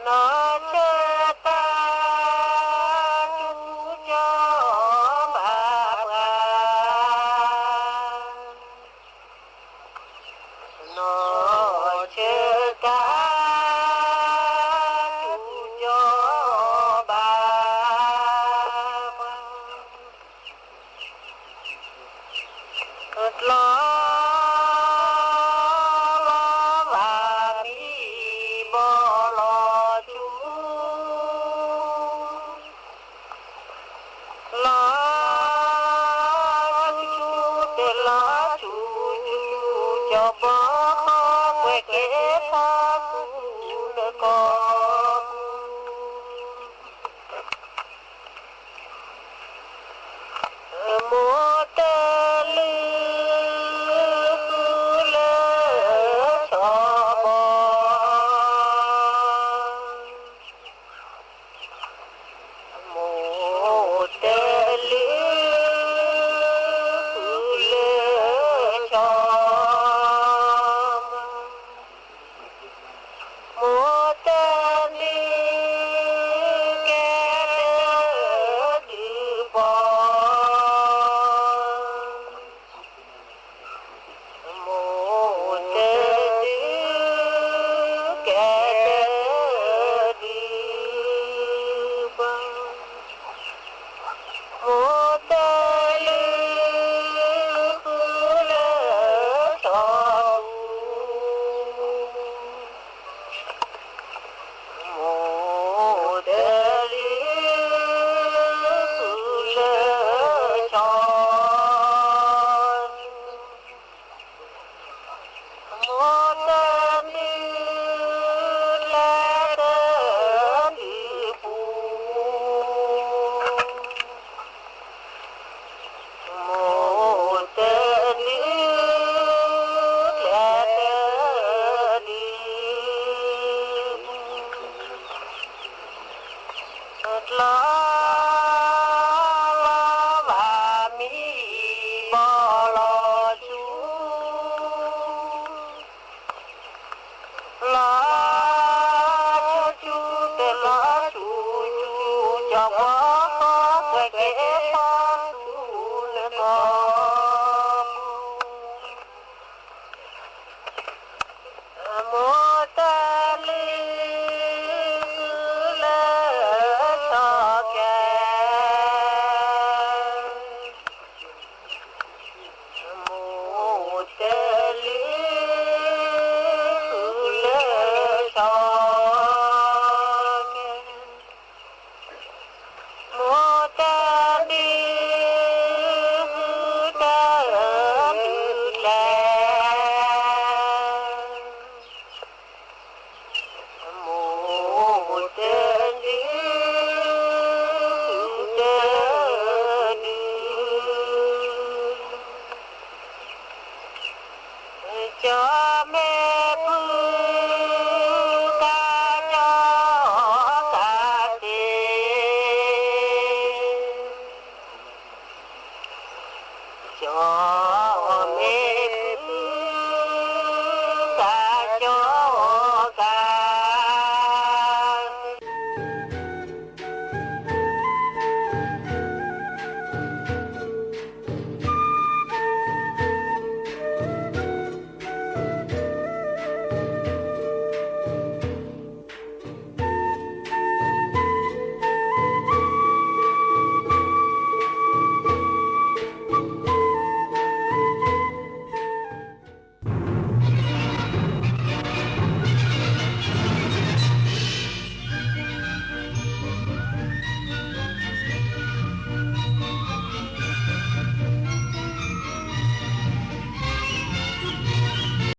နာ် ဘၣ်ဘၣ် နီၢ်ဆၢတၢ်စူၢ်ကီၢ်ပၢပှၤ, နီၢ်ဆၢတၢ်စူၢ်ကီၢ်ပၢပှၤ တၢ်လီၤဘၣ်မံ ဘီလီၤဆူၣ်, လီၤဆူၣ် တၢ်လီၤဆူၣ်ဆူၣ် ကၠီဘီ ကွဲးကဲထီၣ်ဆူၣ်လၢကီၢ်ပူၤ မိၢ်တလုၢ်ဃုလၢကၠီဘီ, မိၢ်တလုၢ်ဃုလၢကၠီဘီ မိၢ်တလုၢ်ကဲ တၢ်ဒုးပီ, မိၢ်တလုၢ်ကဲ တၢ်ဒုးပီ မိၢ်တလုၢ်ဃုလၢကၠီပူၤ, မိၢ်တလုၢ်ဃုလၢကၠီ မိၢ်တလုၢ်လဲၤတၢ်ဒုးပူၤ, မိၢ်တလုၢ်လဲၤတၢ်ဒုးပူၤ တၢ်လီၤဘၣ်မံ ဘီလီၤဆူၣ် လီၤ ကၠီ